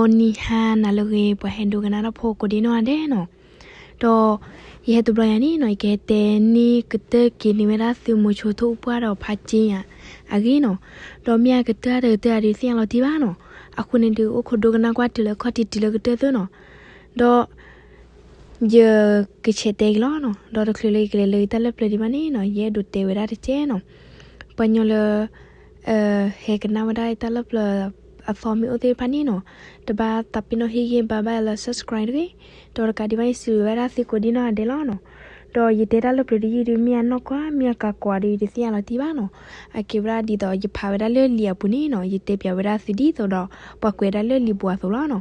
ဂီၤနံၤဟါနၤလၢအဂ့ၤ ပှၤဟဲဒိကနၣ်တၢ်ဖိကိးဒံနီၢ်ဂၤဒဲးနီၤ, ဒီးယဟဲတဘျီယၤန့ၣ်နီၤ ယကဟဲတဲန့ၢ်ကတၢၢ်က့ၤန့ၢ်ဝဲဒၣ်သုမိၤဆိထိၣ်အူပှၢ်ဒီးဖါက့ယၤအဂ့ၢ်နီၤ, ဒီးမ့ၢ်အကတၢၢ်တကတၢၢ်အံၤဒုးသ့ၣ်ညါလီၤတံၢ်ဘၣ်နီၤ, အဃိန့ၣ်ဒုးအိၣ်ခိးဒိကနၣ်ကွၢ်တုၤလၢခီၣ်ထံးတုၤလၢကတၢၢ်သ့နီၤ, ဒီး ယကဆဲးတဲက့ၤလီၤနီၤ, ဒီးတချုးလၢယကလဲၤလၢယတၢ်လၢပျၢၤဒံးဘၣ်န့ၣ်နီၤ ယအဲၣ်ဒိးတဲဝဲဒၣ်တကဲနီၤ, ပှၤညီလၢ ဟဲကနၣ်ဝဲဒၣ်ယတၢ်လၢပျၢၤအသီမ့ၢ်အိၣ်သ့ၣ်တဖၣ်န့ၣ်နီၤ, တဘၣ်သးပ့ၤနီၣ်ဟ့ၣ်ဂံၢ်ဘါဘၣ်လၢ subscribe တဂ့ၤ, ဒီးတကးဒံးဘၣ်န့ၣ် စံးဝဲဒၣ်သုကိးဒံနီၢ်ဂၤဒဲးလီၤနီၤ, ဒီးယတဲတၢ်လၢပျၢၤတယုၢ်ဒုး မ့ၢ်အနီၢ်ကွၢ် မ့ၢ်အကးကွၢ်ဒုး ယတသ့ၣ်ညါလီၤတံၢ်ဘၣ်နီၤ, အကဲဝဲဒၣ်ဒ်သိးယဖးဝဲဒၣ်လၢလံာ်အပူၤန့ၣ်နီၤ ယတဲပၠးဝဲဒၣ်သုဒ်သိးဒီး ပှၤကွဲးဒၣ်လၢလံာ်ပူၤအသိးလီၤနီၤ,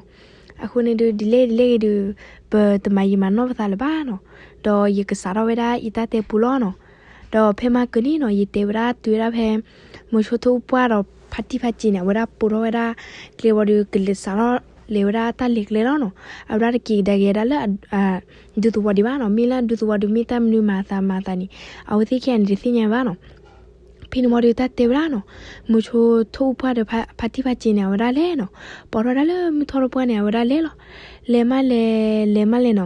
အဃိန့ၣ်ဒုး ဒ်လဲၣ်ဒ်လဲၣ်ဂ့ၤဒုး ပတမၤယံာ်မၤနီၢ်ပသးလၢၤဘၣ်နီၤ, ဒီးယကစးထီၣ်ဝဲဒၣ်ယတၢ်တဲပူလီၤနီၤ, ဒီးဖဲမၤကၢၤန့ၣ်နီၤ ယတဲဝဲဒၣ်တုၤဝဲဒၣ်ဖဲ မိၤဆိထိၣ်အူပှၢ်ဒီးဖါတံၢ်ဖါက့န့ၣ် အဝဲဒၣ်ပိာ်ထီၣ်ဝဲဒၣ်ကျဲဝံၤဒီး ကလဲၤစးထီၣ်လဲၤဝဲဒၣ်တၢ်လဲၤကျဲလီၤနီၤ, အဝဲဒၣ်တက့ၤကဒါက့ၤဝဲဒၣ်လၢ ဒူသဝီဒံးဘၣ်နီၤ, မ့ၢ်လၢဒူသဝီဒုး မ့ၢ်တၢ်မနုၤမၤအသးမၤအသးန့ၣ် အဝဲသ့ၣ်ခံဂၤန့ၣ် တသ့ၣ်ညါဘၣ်နီၤ, ဖဲန့ၣ်ဝံၤဒီးတၢ်တဲဝဲဒၣ်နီၤ, မိၤဆိထိၣ်အူပှၢ်ဒီးဖါတံၢ်ဖါက့န့ၣ် အဝဲဒၣ်လဲၤနီၤ, ပိာ်ထီၣ်ဒၣ်လၢမုၢ်ထီၣ်တပှၢ်န့ၣ် အဝဲဒၣ်လဲၤလီၤ, လဲၤမးလဲၤ လဲၤမးလဲၤနီၤ,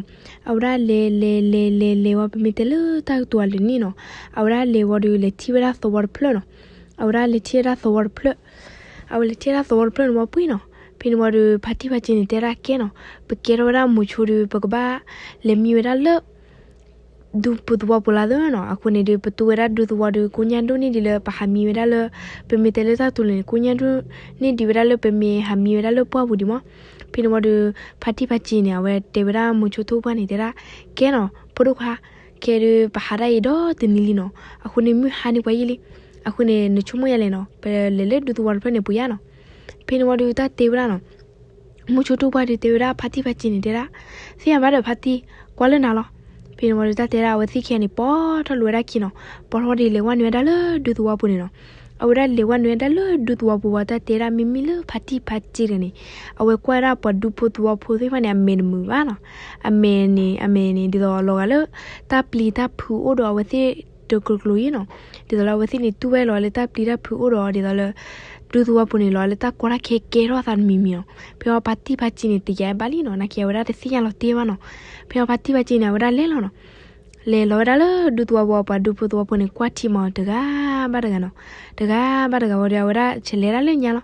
အဝဲဒၣ်လဲၤလဲၤလဲၤလဲၤလဲၤဝံၤ ပမ့ၢ်တဲလၢတၢ်ကတိၤအလၢာ်န့ၣ်နီၤ, အဝဲဒၣ်လဲၤဝံၤဒီး လဲၤထံၣ်ဝဲဒၣ်သဝီတဖျၢၣ်နီၤ, အဝဲဒၣ်လဲၤထံၣ်ဝဲဒၣ်သဝီတဖျၢၣ် အဝဲလဲၤထံၣ်ဝဲဒၣ်သဝီတဖျၢၣ်န့ၣ်ဝံၤပှ့ၤနီၤ, ဖဲန့ၣ်ဝံၤဒီး ဖါတံၢ်ဖါက့န့ၣ် တဲဒၣ်ကဲနီၤ, ပကဲထီၣ်ဝဲဒၣ်မိၤဆိဒီး ပကဘၣ်လဲၤမံဝဲဒၣ်လၢ ဒူဖိသဝီဖိလီၤသ့နီၤ, အဃိန့ၣ်ဒီး ပသူဝဲဒၣ်ဒူသဝီဒီး ကိညါဒိၣ်န့ၢ်ဒံးလၢ ပဟးမံဝဲဒၣ်လၢ ပမ့ၢ်တဲလၢတၢ်ကတိၤလၢာ်န့ၣ် ကိညါဒိၣ်န့ၢ်ဒံးဝဲဒၣ်လၢ ပမ့ၢ်ဟးမံဝဲဒၣ်လၢပှၢ်ပူၤဒံးမး, ဖဲန့ၣ်ဝံၤဒီး ဖါတံၢ်ဖါက့န့ၣ် အဝဲတဲဝဲဒၣ်မိၤဆိထိၣ်အူပှၢ်န့ၣ် တဲဒၣ် ကဲနီၤ ဖိဒိၣ်ခွါ, ခဲဒုး ပဟးဒၣ်အံၤဒီးတနံၤလံနီၤ, အဃိန့ၣ် မုၢ်ဟါန့ၢ်ပှၤယံာ်လံ, အဃိန့ၣ် နဆိကမိၣ်ယၤလဲၣ်နီၤ, ပလဲၤလၢဒူသဝီတဖျၢၣ်န့ၣ်ပှ့ၤယါနီၤ, ဖဲန့ၣ်ဝံၤဒီး တၢ်တဲဝဲဒၣ်နီၤ မိၤဆိထိၣ်အူပှၢ်ဒီးတဲဝဲဒၣ်ဖါတံၢ်ဖါက့န့ၣ် တဲဒၣ် သ့ၣ်ညါဘၣ်ဒီးဖါတံၢ်, ကွၢ်လၢနၤလီၤ, ဖဲန့ၣ်ဝံၤဒီး တၢ်တဲဒၣ် အဝဲသ့ၣ်ခံဂၤန့ၣ် ပိာ်ထီၣ်လိာ်ဝဲဒၣ်ခံနီၤ, ပိာ်ထီၣ်ဒီးလဲၤဝဲနုာ်ဝဲဒၣ်လၢဒူသဝီပူၤန့ၣ်နီၤ, အဝဲဒၣ်လဲၤဝဲနုာ်ဝဲဒၣ်လၢဒူသဝီပူၤဝံၤ တၢ်တဲဒၣ် မ့မ့ၢ်လၢဖါတံၢ်ဖါက့တဂၤန့ၣ်, အဝဲကွၢ်ဝဲဒၣ်ပှၤဒူဖိသဝီဖိသ့ၣ်တဖၣ်န့ၣ် အမဲာ်တမုာ်ဘၣ်နီၤ, အမဲာ်န့ၣ် အမဲာ်န့ၣ် ဒ်သိးလီၤဂာ်လၢ တၢ်ပျံၤတၢ်ဖုးအိၣ်ဒီးအဝဲသ့ၣ်တကျိၤကျိၤအံၤနီၤ, ဒ်သိးလၢအဝဲသ့ၣ်န့ၣ် တူၢ်ဝဲလီၤလၢတၢ်ပျံၤတၢ်ဖုးအိၣ်ဒီး ဒ်သိးလၢ ဒူသဝီပူၤန့ၣ်လီၤလၢတၢ်ကီတၢ်ခဲကဲထီၣ်အသးတမံၤမံၤနီၤ, ဖဲအံၤဖါတံၢ်ဖါက့န့ၣ် တယာ်ဘၣ်လံနီၤ, နာ်က့အဝဲဒၣ်တသ့ၣ်ညါလီၤတံၢ်ဘၣ်နီၤ, ဖဲအံၤဖါတံၢ်ဖါက့န့ၣ် အဝဲဒၣ်လဲၤလီၤနီၤ, လဲၤလီၤဝဲဒၣ်လၢဒူသဝီပူၤ ပှၤဒူဖိသဝီဖိန့ၣ် ကွၢ်ထံမးတဂၤဘၣ်တဂၤနီၤ, တဂၤဘၣ်တဂၤဝံၤဒီး အဝဲဒၣ်ဆဲးလဲၤဒၣ်လၢညါလီၤ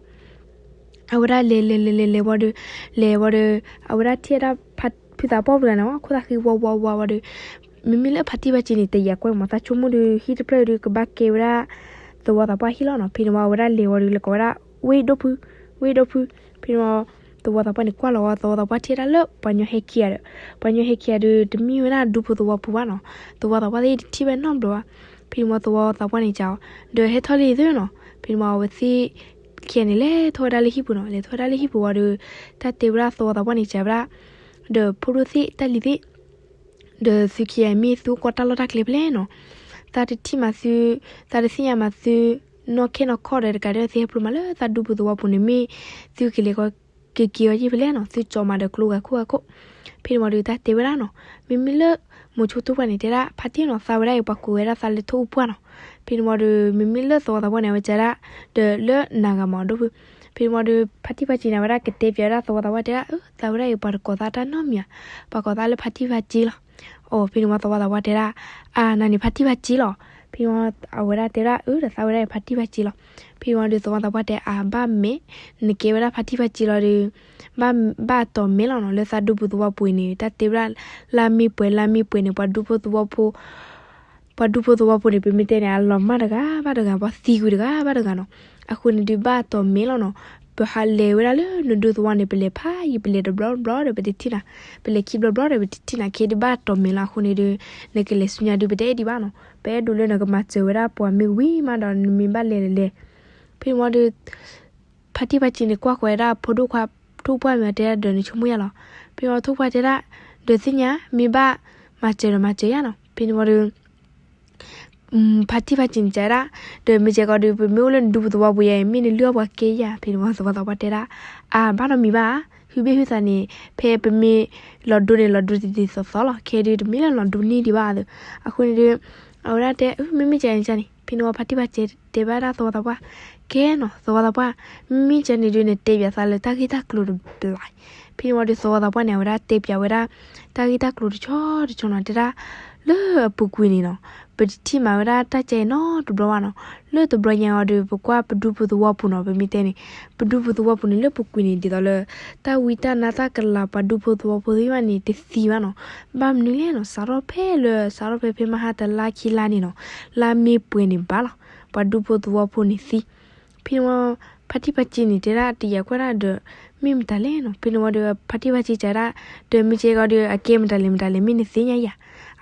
အဝဲဒၣ်လဲၤလဲၤလဲၤလဲၤလဲၤဝံၤဒီး လဲၤဝံၤဒီး အဝဲဒၣ်ထံၣ်ဝဲဒၣ်ဖုသးပှၢ်တဂၤန့ၣ် ခိၣ်သးဃံဝါဝါဝါဝံၤဒီး မ့မ့ၢ်လၢဖါတံၢ်ဖါက့န့ၣ် တယာ်ကွဲမး သးဆိကမိၣ်ဒီး ဟံၣ်တဖျၢၣ်ဒီး ကဘၣ်ကဲဝဲဒၣ် သဝီသးပှၢ်ဟံၣ်လီၤနီၤ, ဖဲန့ၣ်ဝံၤ အဝဲဒၣ်လဲၤဝံၤဒီး လဲၤကိးဝဲဒၣ် ဝ့ၢ်ဒိၣ်ဖု, ဝ့ၢ်ဒိၣ်ဖု, ဖဲန့ၣ်ဝံၤ သဝီသးပှၢ်န့ၣ် ကွၢ်လီၤဝံၤ သဝီသးပှၢ်ထံၣ်ဝဲဒၣ်လၢ ပှၤညီဟဲခံဂၤဒီး ပှၤညီဟဲခံဂၤဒီး တမ့ၢ်ဝဲဒၣ်ဒူဖိသဝီဖိဘၣ်နီၤ, သဝီသးပှၢ်သ့ၣ်တထံၣ်ဝဲနီတဘျီဘၣ်, ဖဲန့ၣ်ဝံၤ သဝီသးပှၢ်န့ၣ် ကးအီၤ ဒီးဟဲထီၣ်လံသုနီၤ, ဖဲန့ၣ်ဝံၤ အဝဲသ့ၣ်ခံဂၤန့ၣ် လဲၤထီၣ်ဝဲဒၣ်လၢဟံၣ်ပူၤနီၤ, လဲၤထီၣ်ဝဲဒၣ်လၢဟံၣ်ပူၤဝံၤဒီး တၢ်တဲဝဲဒၣ်သဝီသးပှၢ်န့ၣ် ကးဝဲဒၣ် ဒီးဖိဒိၣ်သ့ၣ်တၢ်လံၤသ့ၣ် ဒီးသုခံဂၤမ့ၢ်သုကီၢ်တၢ်လီၢ်တၢ်ကျဲဖဲလဲၣ်နီၤ, သးတထံၣ်မးသု, သးတသ့ၣ်ညါမးသု, နီၢ်ခဲနီၢ်ခီၣ်ဒီးတကးဒံး သုဟဲဖျိမးလၢသးဒူဖိသဝီပူၤန့ၣ် မ့ၢ်သုကလဲၤကီက့ၤအီၤယ့ၢ်ဖဲလဲၣ်နီၤ, သုကၠီမးဒီးကျိဂၤခိၣ်ဂၤခိၣ်, ဖဲန့ၣ်ဝံၤဒီးတၢ်တဲဝဲဒၣ်နီၤ, မ့မ့ၢ်လၢ မိၤဆိထိၣ်ပှၢ်န့ၣ် တဲဒၣ်ဖါတံၢ်နီၤ, သးဝဲဒၣ်အံၤ ပှၤကိးဝဲဒၣ်သးလၢထိၣ်အူပှၢ်နီၤ, ဖဲန့ၣ်ဝံၤဒီး မ့မ့ၢ်လၢသဝီသးပှၢ်န့ၣ် အဝဲကးဒၣ် ဒီးလၢနၤဂၤမးဒိၣ်ဖု, ဖဲန့ၣ်ဝံၤဒီး ဖါတံၢ်ဖါက့န့ၣ် အဝဲဒၣ်ကတဲပၠးဝဲဒၣ်သဝီသးပှၢ်တဲဒၣ် အၢ သးဝဲဒၣ်အံၤ ပှၤတကိးသးတၢ်နီတမံၤဧါ, ပှၤကိးသးလၢဖါတံၢ်ဖါက့လီၤ အီၤ ဖဲန့ၣ်ဝံၤသဝီသးပှၢ်တဲဒၣ်, အၢ နၤန့ၣ်ဖါတံၢ်ဖါက့လီၤ, ဖဲန့ၣ်ဝံၤ အဝဲဒၣ်တဲဒၣ် အၢ ဒီးသးဝဲဒၣ်အံၤဖါတံၢ်ဖါက့လီၤ, ဖဲန့ၣ်ဝံၤဒီးသဝီသးပှၢ်တဲ အၢ ဘၣ်မ့ၢ် နကဲဝဲဒၣ်ဖါတံၢ်ဖါက့လီၤဒီး ဘၣ်တီၤမဲာ်လီၤနီၤ, လၢသးဒူဖိသဝီပူၤအံၤန့ၣ် တၢ်တဲဝဲဒၣ် လါမ့ၢ်ပှဲၤ လါမ့ၢ်ပှဲၤန့ၣ် ပှၤဒူဖိသဝီဖိ ပှၤဒူဖိသဝီဖိန့ၣ် ပမ့ၢ်တဲန့ၣ် အလီၤမၢ်တဂၤဘၣ်တဂၤ ပှၤသံကွံာ်တဂၤဘၣ်တဂၤနီၤ, အဃိန့ၣ်ဒုးဘၣ်တီၤမဲာ်လီၤနီၤ, ပဟးလဲၤဝဲဒၣ်လၢနဒူသဝီန့ၣ် ပလဲၤဖးယံၤ ပလဲၤတဘျီဘျီဒီးပတထံၣ်နၤ, ပလဲၤခံဘျီဘျီဒီးပတထံၣ်နၤ ခဲဒုးဘၣ်တီၤမဲာ်လီၤအဃိန့ၣ်ဒုး နကလဲၤဆူညါဒုးပတအဲၣ်ဒံးဘၣ်နီၤ, ပအဲၣ်ဒိးလၢနကမၤစၢၤဝဲဒၣ်ပှၤမ့ၢ်ဝံၤမးဒီးနမ့ၢ်ဘၣ်လဲၤလဲၤလဲၤ, ဖဲန့ၣ်ဝံၤဒီး ဖါတံၢ်ဖါက့န့ၣ် ကွၢ်ဃီၤဝဲဒၣ်ဖိဒိၣ်ခွါ ထိၣ်ပှၢ်မ့ၢ်အီၤတဲဒၣ်ဒီးနဆိကမိၣ်ယါလီၤ, ဖဲန့ၣ်ဝံၤထိၣ်ပှၢ်တဲဒၣ် ဒီးသ့ၣ်ညါ မ့ၢ်ဘၣ်မၤစၢၤဒီးမၤစၢၤယါနီၤ, ဖဲန့ၣ်ဝံၤဒီး ဖါတံၢ်ဖါက့န့ၣ်ကးဒၣ်, ဒီးမ့ၢ်ကဲကီးဒီး ပမ့ၢ်အိၣ်လၢနဒူပူၤသဝီပူၤယါအံၤ မ့ၢ်နလုၢ်အီၣ်ပှၤကဲယါ, ဖဲန့ၣ်ဝံၤသဝီသးပှၢ်တဲဒၣ်, အၢ ဘၣ်နီတမံၤဘၣ်, ဟုဘ့ၣ်ဟုသးန့ၣ် ဖဲပမ့ၢ်လီၤဒိန့ၣ် လီၤဒိတသ့သိးသိးလီၤ, ခဲဒုးတမ့ၢ်လၢလီၤဒိန့ၢ်ဒံးဘၣ်အသိး, အဃိန့ၣ်ဒီး အဝဲဒၣ်တဲ မ့မ့ၢ်ကဲန့ၣ်ကန့ၣ်, ဖဲန့ၣ်ဝံၤဖါတံၢ်ဖါစဲတဲဘၣ်ဒၣ်သဝီသးပှၢ်, ကဲနီၤ သဝီသးပှၢ်, မ့မ့ၢ်ကဲန့ၣ်ဒုး နတဲပၠးသးလၢတၢ်ဂ့ၢ်တၢ်ကျိၤတဘျီ. ဖဲန့ၣ်ဝံၤဒီး သဝီသးပှၢ်န့ၣ် အဝဲဒၣ်တဲပၠးဝဲဒၣ် တၢ်ဂ့ၢ်တၢ်ကျိၤတဆီတဆီနီၤ, တဲဒၣ် လၢအပူၤကွံာ်န့ၣ်နီၤ, ပတထံၣ်မၤဝဲဒၣ်တၢ်ကဲအံၤနီတဘျီဘၣ်နီၤ. လၢတဘျီညါအံၤဒီး ပကွၢ်ပဒူဖိသဝီပူၤနီၤ, ပမ့ၢ်တဲန့ၣ် ပဒူဖိသဝီပူၤန့ၣ် လၢပူၤကွံာ်န့ၣ် ဒ်သိးလၢ တၢ်ဝံတၢ်နါတၢ်ကလၤ ပှၤဒူဖိသဝီဖိသ့ၣ်တဖၣ်န့ၣ် တသံဘၣ်နီၤ. ဘၣ်မနုၤလဲၣ်နီၤ, စးထီၣ်ဖဲလၢ စးထီၣ်ဖဲဖဲမဟါတလါခံလါန့ၣ်နီၤ, လါမ့ၢ်ပှဲၤန့ၣ်ဘၣ်လီၤ, ပှၤဒူဖိသဝီဖိန့ၣ်သံ. ဖဲန့ၣ်ဝံၤ ဖါတံၢ်ဖါစဲန့ၣ် တဲဒၣ်တယာ်ကွၢ်ဒၣ်ဒီး မ့ၢ်မတၤလဲၣ်နီၤ. ဖဲန့ၣ်ဝံၤဒီး ဖါတံၢ်ဖါစဲစံးဒၣ် ဒီးမ့ၢ်ကဲကီးဒီး အကဲမတၤလဲၣ်မတၤလဲၣ် မ့ၢ်နသ့ၣ်ညါယၤ.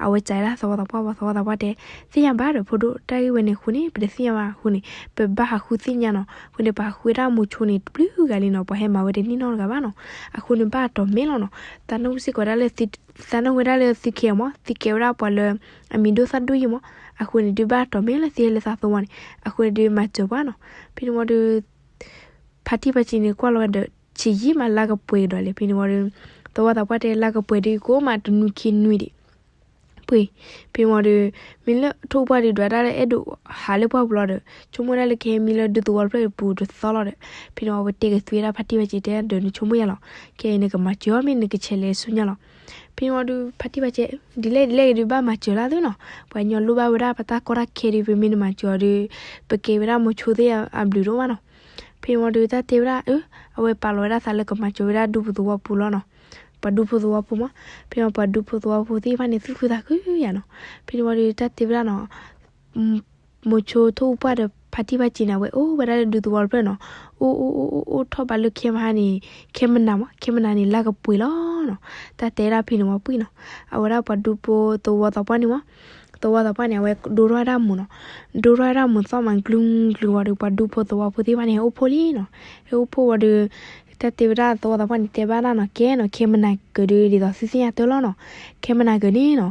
အဝဲစံးဒၣ်သဝီသးပှၢ်ဝံၤ သဝီသးပှၢ်တဲ သ့ၣ်ညါဘၣ်ဒီး ဖိဒိၣ် တၢ်ဂ့ၢ်ဝဲန့ၣ်အဃိန့ၣ် ပတသ့ၣ်ညါဘၣ်အဃိန့ၣ် ပဘၣ်ဟးဃုသ့ၣ်ညါနီၤ. အဃိန့ၣ် ပဟးဃုဝဲဒၣ်မိၤဆိန့ၣ် တဘျုးဂၤလံနီၤ, ပှၤဟဲမၤဝဲတန့ၢ်နီတဂၤဘၣ်နီၤ. အဃိန့ၣ် ဘၣ်အတီၢ်မဲလီၤနီၤ. သးနၢ်ဟူစ့ၢ်ကီးဒၣ်လၢ သးနၢ်ဟူဝဲဒၣ်လၢသုခဲအံၤမး, သုကဲဝဲဒၣ်ပှၤလၢ အမံၤဒိၣ်သၣ်ဒိၣ်ယံၤမး, အဃိန့ၣ်ဒုး ဘၣ်အတီၢ်မဲလၢသုဟဲလၢသးသဝီန့ၣ်, အဃိန့ၣ်ဒုး မၤစၢၤပှၤနီၤ. ဖဲန့ၣ်ဝံၤဒီး ဖါတံၢ်ဖါစဲန့ၣ် ကွၢ်လီၤဝဲဒီး ဆံးယံာ်မး လါကပှဲၤကဒီးလဲၣ်. ဖဲန့ၣ်ဝံၤဒီး သဝီသးပှၢ်တဲ လါကပှဲၤဒုး ကအိၣ်မးတနွံခံနွံဒံး ပှ့ၤ. ဖဲန့ၣ်ဝံၤဒီး မ့ၢ်လၢထိၣ်ပှၢ်ဒုး ဒွးတၢ်လၢအဲၣ်ဒိးဟးလၢပှၢ်ပူၤလီၤဒီး ဆိကမိၣ်ဒၣ်လၢကဟဲမံလၢဒူသဝီတဖျၢၣ်ပူၤတသီလီၤဒီး ဖဲန့ၣ်ဝံၤ အဝဲတဲကသွံဒၣ်ဖါတံၢ်ဖါစဲတဲဒီး နဆိကမိၣ်ယါလီၤ, ခဲအံၤနကမၤစၢၤအီၤ မ့ၢ်နကဆဲးလဲၤဆူညါလီၤ. ဖဲန့ၣ်ဝံၤဒီး ဖါတံၢ်ဖါစဲ ဒ်လဲၣ်ဒ်လဲၣ်ဂ့ၤဒုး ဘၣ်မၤစၢၤလၢသုနီၤ, ပှၤကညီလိၣ်ဘၣ်ဝဲဒၣ်ပတၢ်ကီတၢ်ခဲဒုး ပမ့ၢ်တမၤစၢၤအီၤဒီး ပကဲဝဲဒၣ်မိၤဆိသ့ၣ်အဘျုးဒိၣ်မးနီၤ. ဖဲန့ၣ်ဝံၤဒီး တၢ်တဲဝဲဒၣ် အၢ အဝဲပာ်လီၤဝဲဒၣ်သးလၢကမၤစၢၤဝဲဒၣ်ဒူဖိသဝီဖိလီၤနီၤ, ပှၤဒူဖိသဝီဖိမး. ဖဲန့ၣ်ဝံၤ ပှၤဒူဖိသဝီဖိသ့ၣ်တဖၣ်န့ၣ် သူၣ်ခုသးခုယါနီၤ. ဖဲန့ၣ်ဝံၤဒီး တၢ်တဲဝဲဒၣ်နီၤ မိၤဆိထိၣ်အူပှၢ်ဒီးဖါတံၢ်ဖါစဲန့ၣ် အဝဲအိၣ်ဝဲဒၣ်လၢဒူသဝီတဖျၢၣ်နီၤ, အိၣ်အိၣ်အိၣ်အိၣ်အိၣ်ထီၣ်ဘးလၢခဲမဟါန့ၣ်, ခဲမနၤမး, ခဲမနၤန့ၣ် လါကပှဲၤလီၤနီၤ. တၢ်တဲဒၣ်ဖဲန့ၣ်ဝံၤပှ့ၤနီၤ, အဝဲဒၣ်ပှၤဒူဖိသဝီသးပှၢ်န့ၣ်မး, သဝီသးပှၢ်န့ၣ် အဝဲဒိထီၣ်ဝဲဒၣ်မိၤနီၤ, ဒိထီၣ်ဝဲဒၣ်မိၤသီၣ်မး ကျူကျူဝံၤဒီး ပှၤဒူဖိသဝီဖိသ့ၣ်တဖၣ်န့ၣ် ဟဲအိၣ်ဖှိၣ်လံနီၤ. ဟဲအိၣ်ဖှိၣ်ဝံၤဒီး တၢ်တဲဝဲဒၣ်သဝီသးပှၢ်န့ၣ် တဲဘၣ်ဒၣ်နီၤ, ကဲနီၤ ခဲမနၤကၢၤဒုး ဒ်သိးသုသ့ၣ်ညါတၢ်လီၤနီၤ, ခဲမနၤကၢၤန့ၣ်နီၤ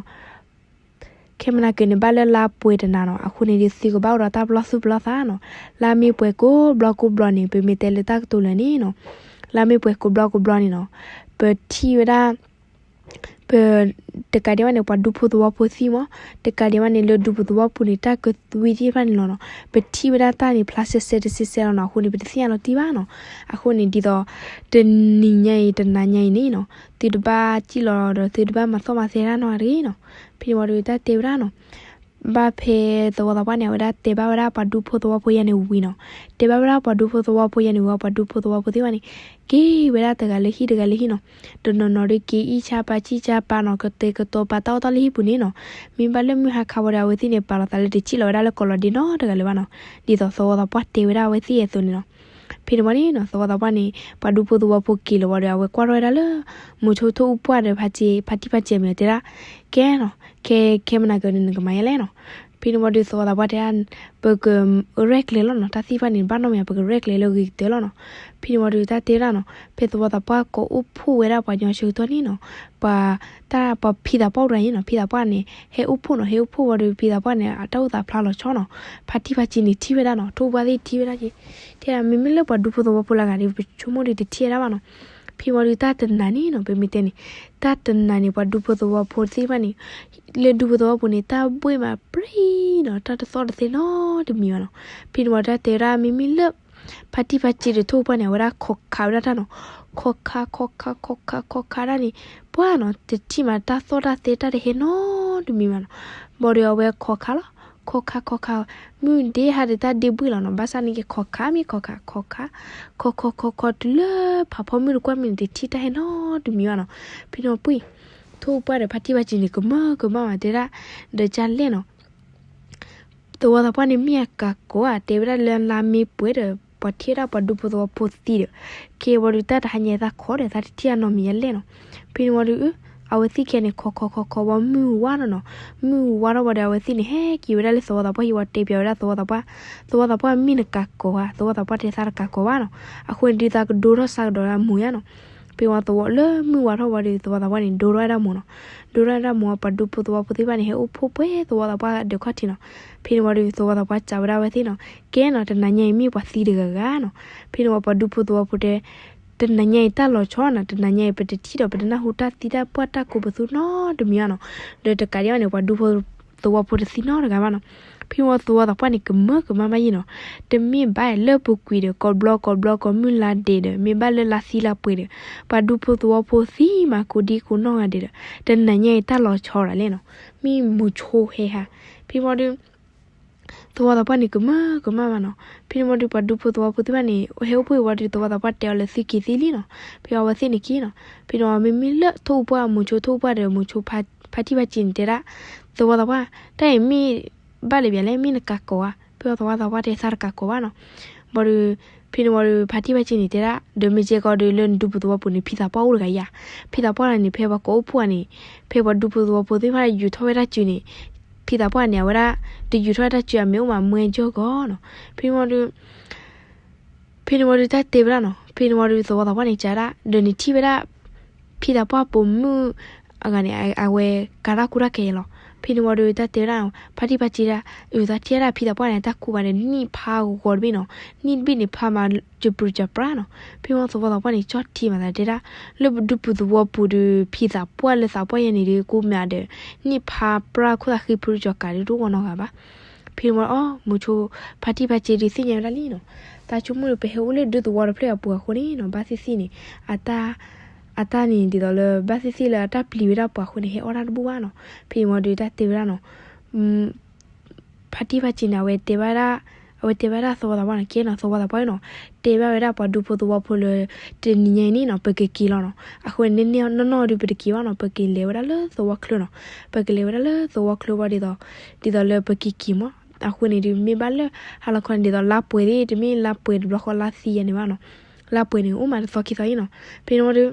ခဲမနၤကၢၤန့ၣ် ဘၣ်လၢလါပှဲၤတနၤနီၤ, အဃိန့ၣ်ဒုး သုကဘၣ်အိၣ်ဒီးတၢ်ပလီၢ်သူၣ်ပလီၢ်သးနီၤ. လါမ့ၢ်ပှဲၤကိးဘျီကိးဘျီန့ၣ် ပမ့ၢ်တဲလၢတၢ်ကတိၤလၢာ်န့ၣ်နီၤ, လါမ့ၢ်ပှဲၤကိးဘျီကိးဘျီန့ၣ်နီၤ, ပထံၣ်ဝဲဒၣ် ပ တကးဒံးဘၣ်န့ၣ် ပှၤဒူဖိသဝီဖိသံမး, တကးဒံးဘၣ်န့ၣ် လၢဒူဖိသဝီဖိန့ၣ် တၢ်ကသွံသ့ၣ်တဖၣ်န့ၣ်လီၤနီၤ, ပထံၣ်ဝဲဒၣ်တၢ်န့ၣ် ဖျါစဲစဲတစဲစဲလီၤနီၤ, အဃိန့ၣ် ပတသ့ၣ်ညါလီၤတံၢ်ဘၣ်နီၤ. အဃိန့ၣ် ဒ်သိး တနံၤညါအံၤ တနၤညါအံၤန့ၣ်နီၤ, သုတဘၣ်စံၣ်လီၤဒီး သုတဘၣ်မၤသီၣ်မၤသဲတၢ်နီတဂ့ၤနီၤ. ဖဲန့ၣ်ဝံၤဒီး တၢ်တဲဝဲဒၣ်နီၤ ဘၣ်ဖဲသဝီသးပှၢ်န့ၣ် အဝဲဒၣ်တဲဘၣ်ဝဲဒၣ်ပှၤဒူဖိသဝီဖိယါန့ၣ်ဝံၤနီၤ, တဲဘၣ်ဝဲဒၣ်ပှၤဒူဖိသဝီဖိယါန့ၣ်ဝံၤ ပှၤဒူဖိသဝီဖိသ့ၣ်တဖၣ်န့ၣ် က့ၤဝဲဒၣ်တဂၤလၢဟံၣ်တဂၤလၢဟံၣ်နီၤ, တနီၤနီၤဒီးက့ၤအံၣ်ဆါပာ်စံၣ်ဆါပာ်နီၤ, ကတဲာ်ကတီၤပာ်တၢ်အီၣ်တၢ်လၢဟံၣ်ပူၤန့ၣ်နီၤ, မ့ၢ်ဘၣ်လၢမုၢ်ဟါခါဝံၤဒီး အဝဲသ့ၣ်န့ၣ် ပာ်လီၤသးလၢတစံၣ်လီၤဝဲဒၣ်လၢကိးလီၤဒ့နီတဂၤလၢၤဘၣ်နီၤ, ဒ်သိးသဝီသးပှၢ်တဲဝဲဒၣ်အဝဲသ့ၣ်အသိးန့ၣ်လီၤ. ဖဲန့ၣ်ဝံၤန့ၣ်နီၤ သဝီသးပှၢ်န့ၣ် ပှၤဒူဖိသဝီဖိက့ၤလီၤဝံၤဒီး အဝဲကွၢ်ထီၣ်ဝဲဒၣ်လၢ မိၤဆိထိၣ်အူပှၢ်ဒီး ဖါတံၢ်ဖါစဲမ့ၢ်တဲဒၣ် ကဲနီၤ, ခဲ ခဲမနၤကၢၤန့ၣ် နကမၤယါလဲၣ်နီၤ. ဖဲန့ၣ်ဝံၤဒီး သဝီသးပှၢ်တဲဒၣ် ပကရဲၣ်ကျဲၤလီၤနီၤ, တၢ်သ့ၣ်တဖၣ်န့ၣ် ဘၣ်နီတမံၤ ပကရဲၣ်ကျဲၤလၢဂ့ၤကတၢၢ်လီၤနီၤ. ဖဲန့ၣ်ဝံၤဒီး တၢ်တဲဒၣ်နီၤ ဖဲသဝီသးပှၢ်ကိးအိၣ်ဖှိၣ်ဝဲဒၣ်ပှၤကညီဆၢကတီၢ်န့ၣ်နီၤ, ပှၤ တၢ်ပှၤဖံသးပှၢ်အိၣ်တဂၤန့ၣ်နီၤ, ဖံသးပှၢ်န့ၣ် ဟဲအိၣ်ဖှိၣ်နီၤ, ဟဲအိၣ်ဖှိၣ်ဝံၤဒီး ဖံသးပှၢ်န့ၣ် အတၢ်အိၣ်သးဖျါလီၤဆီနီၤ, ဖါတံၢ်ဖါစဲန့ၣ်ထံၣ်ဝဲဒၣ်နီၤ, ထိၣ်အူပှၢ်သ့ၣ်ထံၣ်ဝဲဒၣ်က့ၤ, ထဲဒၣ်မ့မ့ၢ်လၢပှၤဒူဖိသဝီဖိလၢအဂၤဒီး ပဆိကမိၣ်ဒီးတထံၣ်ဝဲဒၣ်ဘၣ်နီၤ. ဖဲဝံၤဒီးတၢ်တနၤန့ၣ်နီၤ ပမ့ၢ်တဲန့ၣ်, တၢ်တနၤန့ၣ် ပှၤဒူဖိသဝီဖိသ့ၣ်တဖၣ်န့ၣ် လၢဒူဖိသဝီပူၤန့ၣ် တၢ်ဘှ့ၣ်မးပြံနီၤ, တၢ်တသီၣ်တသဲနီတမံၤဘၣ်နီၤ. ဖဲန့ၣ်ဝံၤတၢ်တဲဝဲဒၣ်မ့မ့ၢ်လၢ ဖါတံၢ်ဖါစဲဒီးထိၣ်အူပှၢ်န့ၣ် အဝဲဒၣ်ခိးခးဝဲဒၣ်တၢ်နီၤ, ခိးခး ခိးခး ခိးခး ခိးခးဒၣ်န့ၣ် ပှၢ်နီၤ တထံၣ်မးတၢ်သီၣ်တၢ်သဲတၢ်တဟဲနီတမံၤဘၣ်နီၤ. ဘၣ်ဒီးအဝဲခိးခးလီၤ, ခိးခးခိးခး, မုၢ်ဒ့ဟါဒီးတၢ်ဒ့ဘှ့ၣ်လီၤနီၤ, ဘၣ်ဆၣ်န့ၣ်က့ၤခိးခးမ့ၢ်ခိးခး ခိးခး ခိးခိးခိးခိးတုၤလၢဖးဖီမုၢ်တကွၢ်မ့ၢ်န့ၣ် တထံၣ်တၢ်ဟဲနီတမံၤဘၣ်နီၤ. ဖဲန့ၣ်ဝံၤပှၢ် ထိၣ်အူပှၢ်ဒီးဖါတံၢ်ဖါစဲန့ၣ် ကမၢကမၣ်ဝဲတဲဒၣ် ဒီးကလဲၣ်နီၤ သဝီသးပှၢ်န့ၣ်မ့ၢ်အကးကိးဧါ, တဲဝဲဒၣ်လၢလါမ့ၢ်ပှဲၤဒီး ပှၤထံၣ်ဝဲဒၣ်ပှၤဒူဖိသဝီဖိသံဒီး ကဲဝံၤဒီးတၢ်တဟါညါသးခိးဒီး သးတထံၣ်အနီတမံၤယါလဲၣ်နီၤ. ဖဲန့ၣ်ဝံၤဒီး အဝဲသ့ၣ်ခဲန့ၣ် ခိးခိးခိးခိးဝံၤမုၢ်ဝါထီၣ်နီၤ. မုၢ်ဝါထီၣ်ဝံၤဒီး အဝဲသ့ၣ်န့ၣ် ဟဲက့ၤဝဲဒၣ်လၢသဝီသးပှၢ်ဟံၣ်ဝံၤ တဲပၠးဝဲဒၣ်သဝီသးပှၢ်, သဝီသးပှၢ်မ့ၢ်နကးကိးဧါ, သဝီသးပှၢ်တဲသးတကးကိးဘၣ်နီၤ. အဃိန့ၣ်ဒုးသးကဒိထီၣ်စးကဒီးလၢမိၤယါနီၤ. ဖဲဝံၤသဝီလၢမုၢ်ဝါထီၣ်ဝံၤဒီး သဝီသးပှၢ်န့ၣ် ဒိထီၣ်ဝဲဒၣ်မိၤနီၤ. ဒိထီၣ်ဝဲဒၣ်မိၤ ပှၤဒူဖိသဝီဖိသ့ၣ်တဖၣ်န့ၣ် ဟဲအိၣ်ဖှိၣ်ပှဲၤသဝီသးပှၢ်ဒီးခီၣ်ထံးနီၤ. ဖဲန့ၣ်ဝံၤဒီး သဝီသးပှၢ်စံးဝဲဒၣ်အဝဲသ့ၣ်နီၤ, ကဲနီၤ တနၤညါအံၤ မ့ၢ်ပှၤသံတဂၤဂၤနီၤ. ဖဲန့ၣ်ဝံၤပှၤဒူဖိသဝီဖိတဲ တနၤညါအံၤတၢ်လီၤဆီနီၤ, တနၤညါအံၤ ပတထံၣ်ဒီးပတနၢ်ဟူတၢ်သံတၢ်ပှၢ်တၢ်ကိးပသူနီတမံၤဘၣ်နီၤ. ဒီးတကးဒံးဘၣ်န့ၣ် ပှၤဒူဖိ သဝီဖိတသံနီတဂၤဘၣ်နီၤ. ဖဲန့ၣ်ဝံၤသဝီသးပှၢ်န့ၣ် ကမၢကမၣ်ဘၣ်ယံၤနီၤ. တမ့ၢ်ဘၣ်လၢပူၤကွံာ်ဒီး ကိးဘျီကိးဘျီ ကိးမုၢ်လါဒဲးဒီး မ့ၢ်ဘၣ်လၢလါသံလါပှဲၤဒီး ပှၤဒူဖိသဝီဖိသံမး ကိးဒံကိးနီၢ်ဂၤဒဲးဒီး တနၤညါအံၤတၢ်လီၤဆီဒၣ်လဲၣ်နီၤ. မ့ၢ်မိၤဆိဟဲဟး ဖဲန့ၣ်ဝံၤဒီး သဝီသးပှၢ်န့ၣ် ကမၢကမၣ်ဘၣ်နီၤ. ဖဲန့ၣ်ဝံၤဒီး ပှၤဒူဖိသဝီဖိသ့ၣ်တဖၣ်န့ၣ် ဟဲအိၣ်ဖှိၣ်ဝံၤဒီး သဝီသးပှၢ်တဲအီၤလၢသုက့ၤသ့လံနီၤ. ဖဲအဝဲသ့ၣ်န့ၣ်က့ၤနီၤ. ဖဲန့ၣ်ဝံၤမ့မ့ၢ်လၢထိၣ်ပှၢ် မိၤဆိထိၣ်ပှၢ်ဒီး မိၤဆိဖါတံၢ်ဖါစ့န့ၣ်တဲဒၣ် သဝီသးပှၢ် တၢ်အံၤမ့ၢ်ဘၣ်လၢပျၢၤလဲၣ် မ့ၢ်နကးကိးဧါ. ဖဲအဝဲသဝီသးပှၢ်တဲသးတကးကိးဘၣ်နီၤ. ဘၣ်ဒီး ဖဲန့ၣ်ဝံၤဒီး ဖါတံၢ်ဖါစ့န့ၣ်တဲဒၣ် ဒီးမ့ၢ်ကဲကီးဒီးလၢနဒူဖိသဝီပူၤန့ၣ် ဖံသးပှၢ်အိၣ်တဂၤယၤ. ဖံသးပှၢ်န့ၣ် ဖဲပှၤကိးအိၣ်ဖှိၣ်ဧါန့ၣ် ဖဲပှၤဒူဖိသဝီဖိသ့ၣ်တဖၣ်ယူၤထီၣ်ဝဲဒၣ်စုန့ၣ် ဖံသးပှၢ်န့ၣ် အဝဲဒၣ် တယူၤထီၣ်ဝဲဒၣ်စု အမ့ၢ်အိၣ်မးမွဲကၠီၢ်ဂီၤနီၤ. ဖဲန့ၣ်ဝံၤဒီး ဖဲန့ၣ်ဝံၤဒီးတၢ်တဲဝဲဒၣ်နီၤ. ဖဲန့ၣ်ဝံၤဒီးသဝီသးပှၢ်န့ၣ်ကးဒၣ် ဒီးနထံၣ်ဝဲဒၣ် ဖံသးပှၢ်ပိာ်မုၣ်အဂၤန့ၣ် အဝဲကၤတၢ်ကူတၢ်ခဲအံၤလီၤ. ဖဲန့ၣ်ဝံၤဒီးတၢ်တဲဝဲဒၣ် ဖါတံၢ်ဖါစ့ဒၣ် အသးထံၣ်ဝဲဒၣ်ဖံသးပှၢ်န့ၣ် တၢ်ကူဘၣ်ဒီး နံၣ်ဖးဂီၤတဘ့ၣ်နီၤ. နံၣ်တဘ့ၣ်န့ၣ် ဖးမး ကပြုၢ်ကပြါနီၤ. ဖဲန့ၣ်ဝံၤသဝီသးပှၢ်န့ၣ် ကၠီၣ်ထံမးသးတဲဒၣ် လၢပဒူပူၤသဝီပူၤဒီး ဖံသးပှၢ်လၢသးပှၢ်ယဲန့ၣ်ဒီး ကိးမးဒီး နံၣ်ဖးပြၢ်ခိၣ်သးဃ့ဖုကၠီၤကးဒီးတအိၣ်နီတဂၤဘၣ်. ဖဲန့ၣ်ဝံၤအီၤ မိၤဆိ ဖါတံၢ်ဖါစ့ဒုးသ့ၣ်ညါဝဲဒၣ်လံနီၤ. တၢ်ဆိကမိၣ်ဒီး ပဟဲအိၣ်လၢဒူသဝီတဖျၢၣ်အပူၤအဃိန့ၣ်နီၤ ဘၣ်သ့ၣ်သ့ၣ်န့ၣ် အတၢ် အတၢ်န့ၣ် ဒ်သိးလၢဘၣ်သ့ၣ်သ့ၣ်လၢအတၢ်ပျံၤဝဲဒၣ်ပှၤအဃိန့ၣ် ဟဲအီၣ်တၢ်တဘူၣ်ဘၣ်နီၤ. ဖဲန့ၣ်ဝံၤဒီးတၢ်တဲဝဲဒၣ်နီၤ ဖါတံၢ်ဖါစ့န့ၣ် အဝဲတဲဘၣ်ဒၣ် အဝဲတဲဘၣ်ဒၣ်သဝီသးပှၢ်န့ၣ် ကဲနီၤ သဝီသးပှၢ်နီၤ တဲဘၣ်ဝဲဒၣ်ပှၤဒူဖိသဝီဖိလၢ တနံၤညါအံၤန့ၣ်နီၤ ပကက့ၤလီၤနီၤ. အဃိန့ၣ် နီၢ်နီၢ်ဒုးပတက့ၤဘၣ်နီၤ ပကလဲၤဝဲဒၣ်လၢသဝီချၢနီၤ. ပကလဲၤဝဲဒၣ်လၢသဝီချၢဘၣ်ဒ်သိး ဒ်သိးလၢပကက့ၤမး. အဃိန့ၣ်ဒုး မ့ၢ်ဘၣ်လၢ ဟါလီၤခီန့ၣ် ဒ်သိးလါပှဲၤသ့ၣ် တမ့ၢ်လါပှဲၤတဘျီဃီလါသံယဲန့ၣ်ဘၣ်နီၤ. လါပှဲၤန့ၣ် အိၣ်မးတသီခံသီအံၤနီၤ. ဖဲန့ၣ်ဝံၤဒီး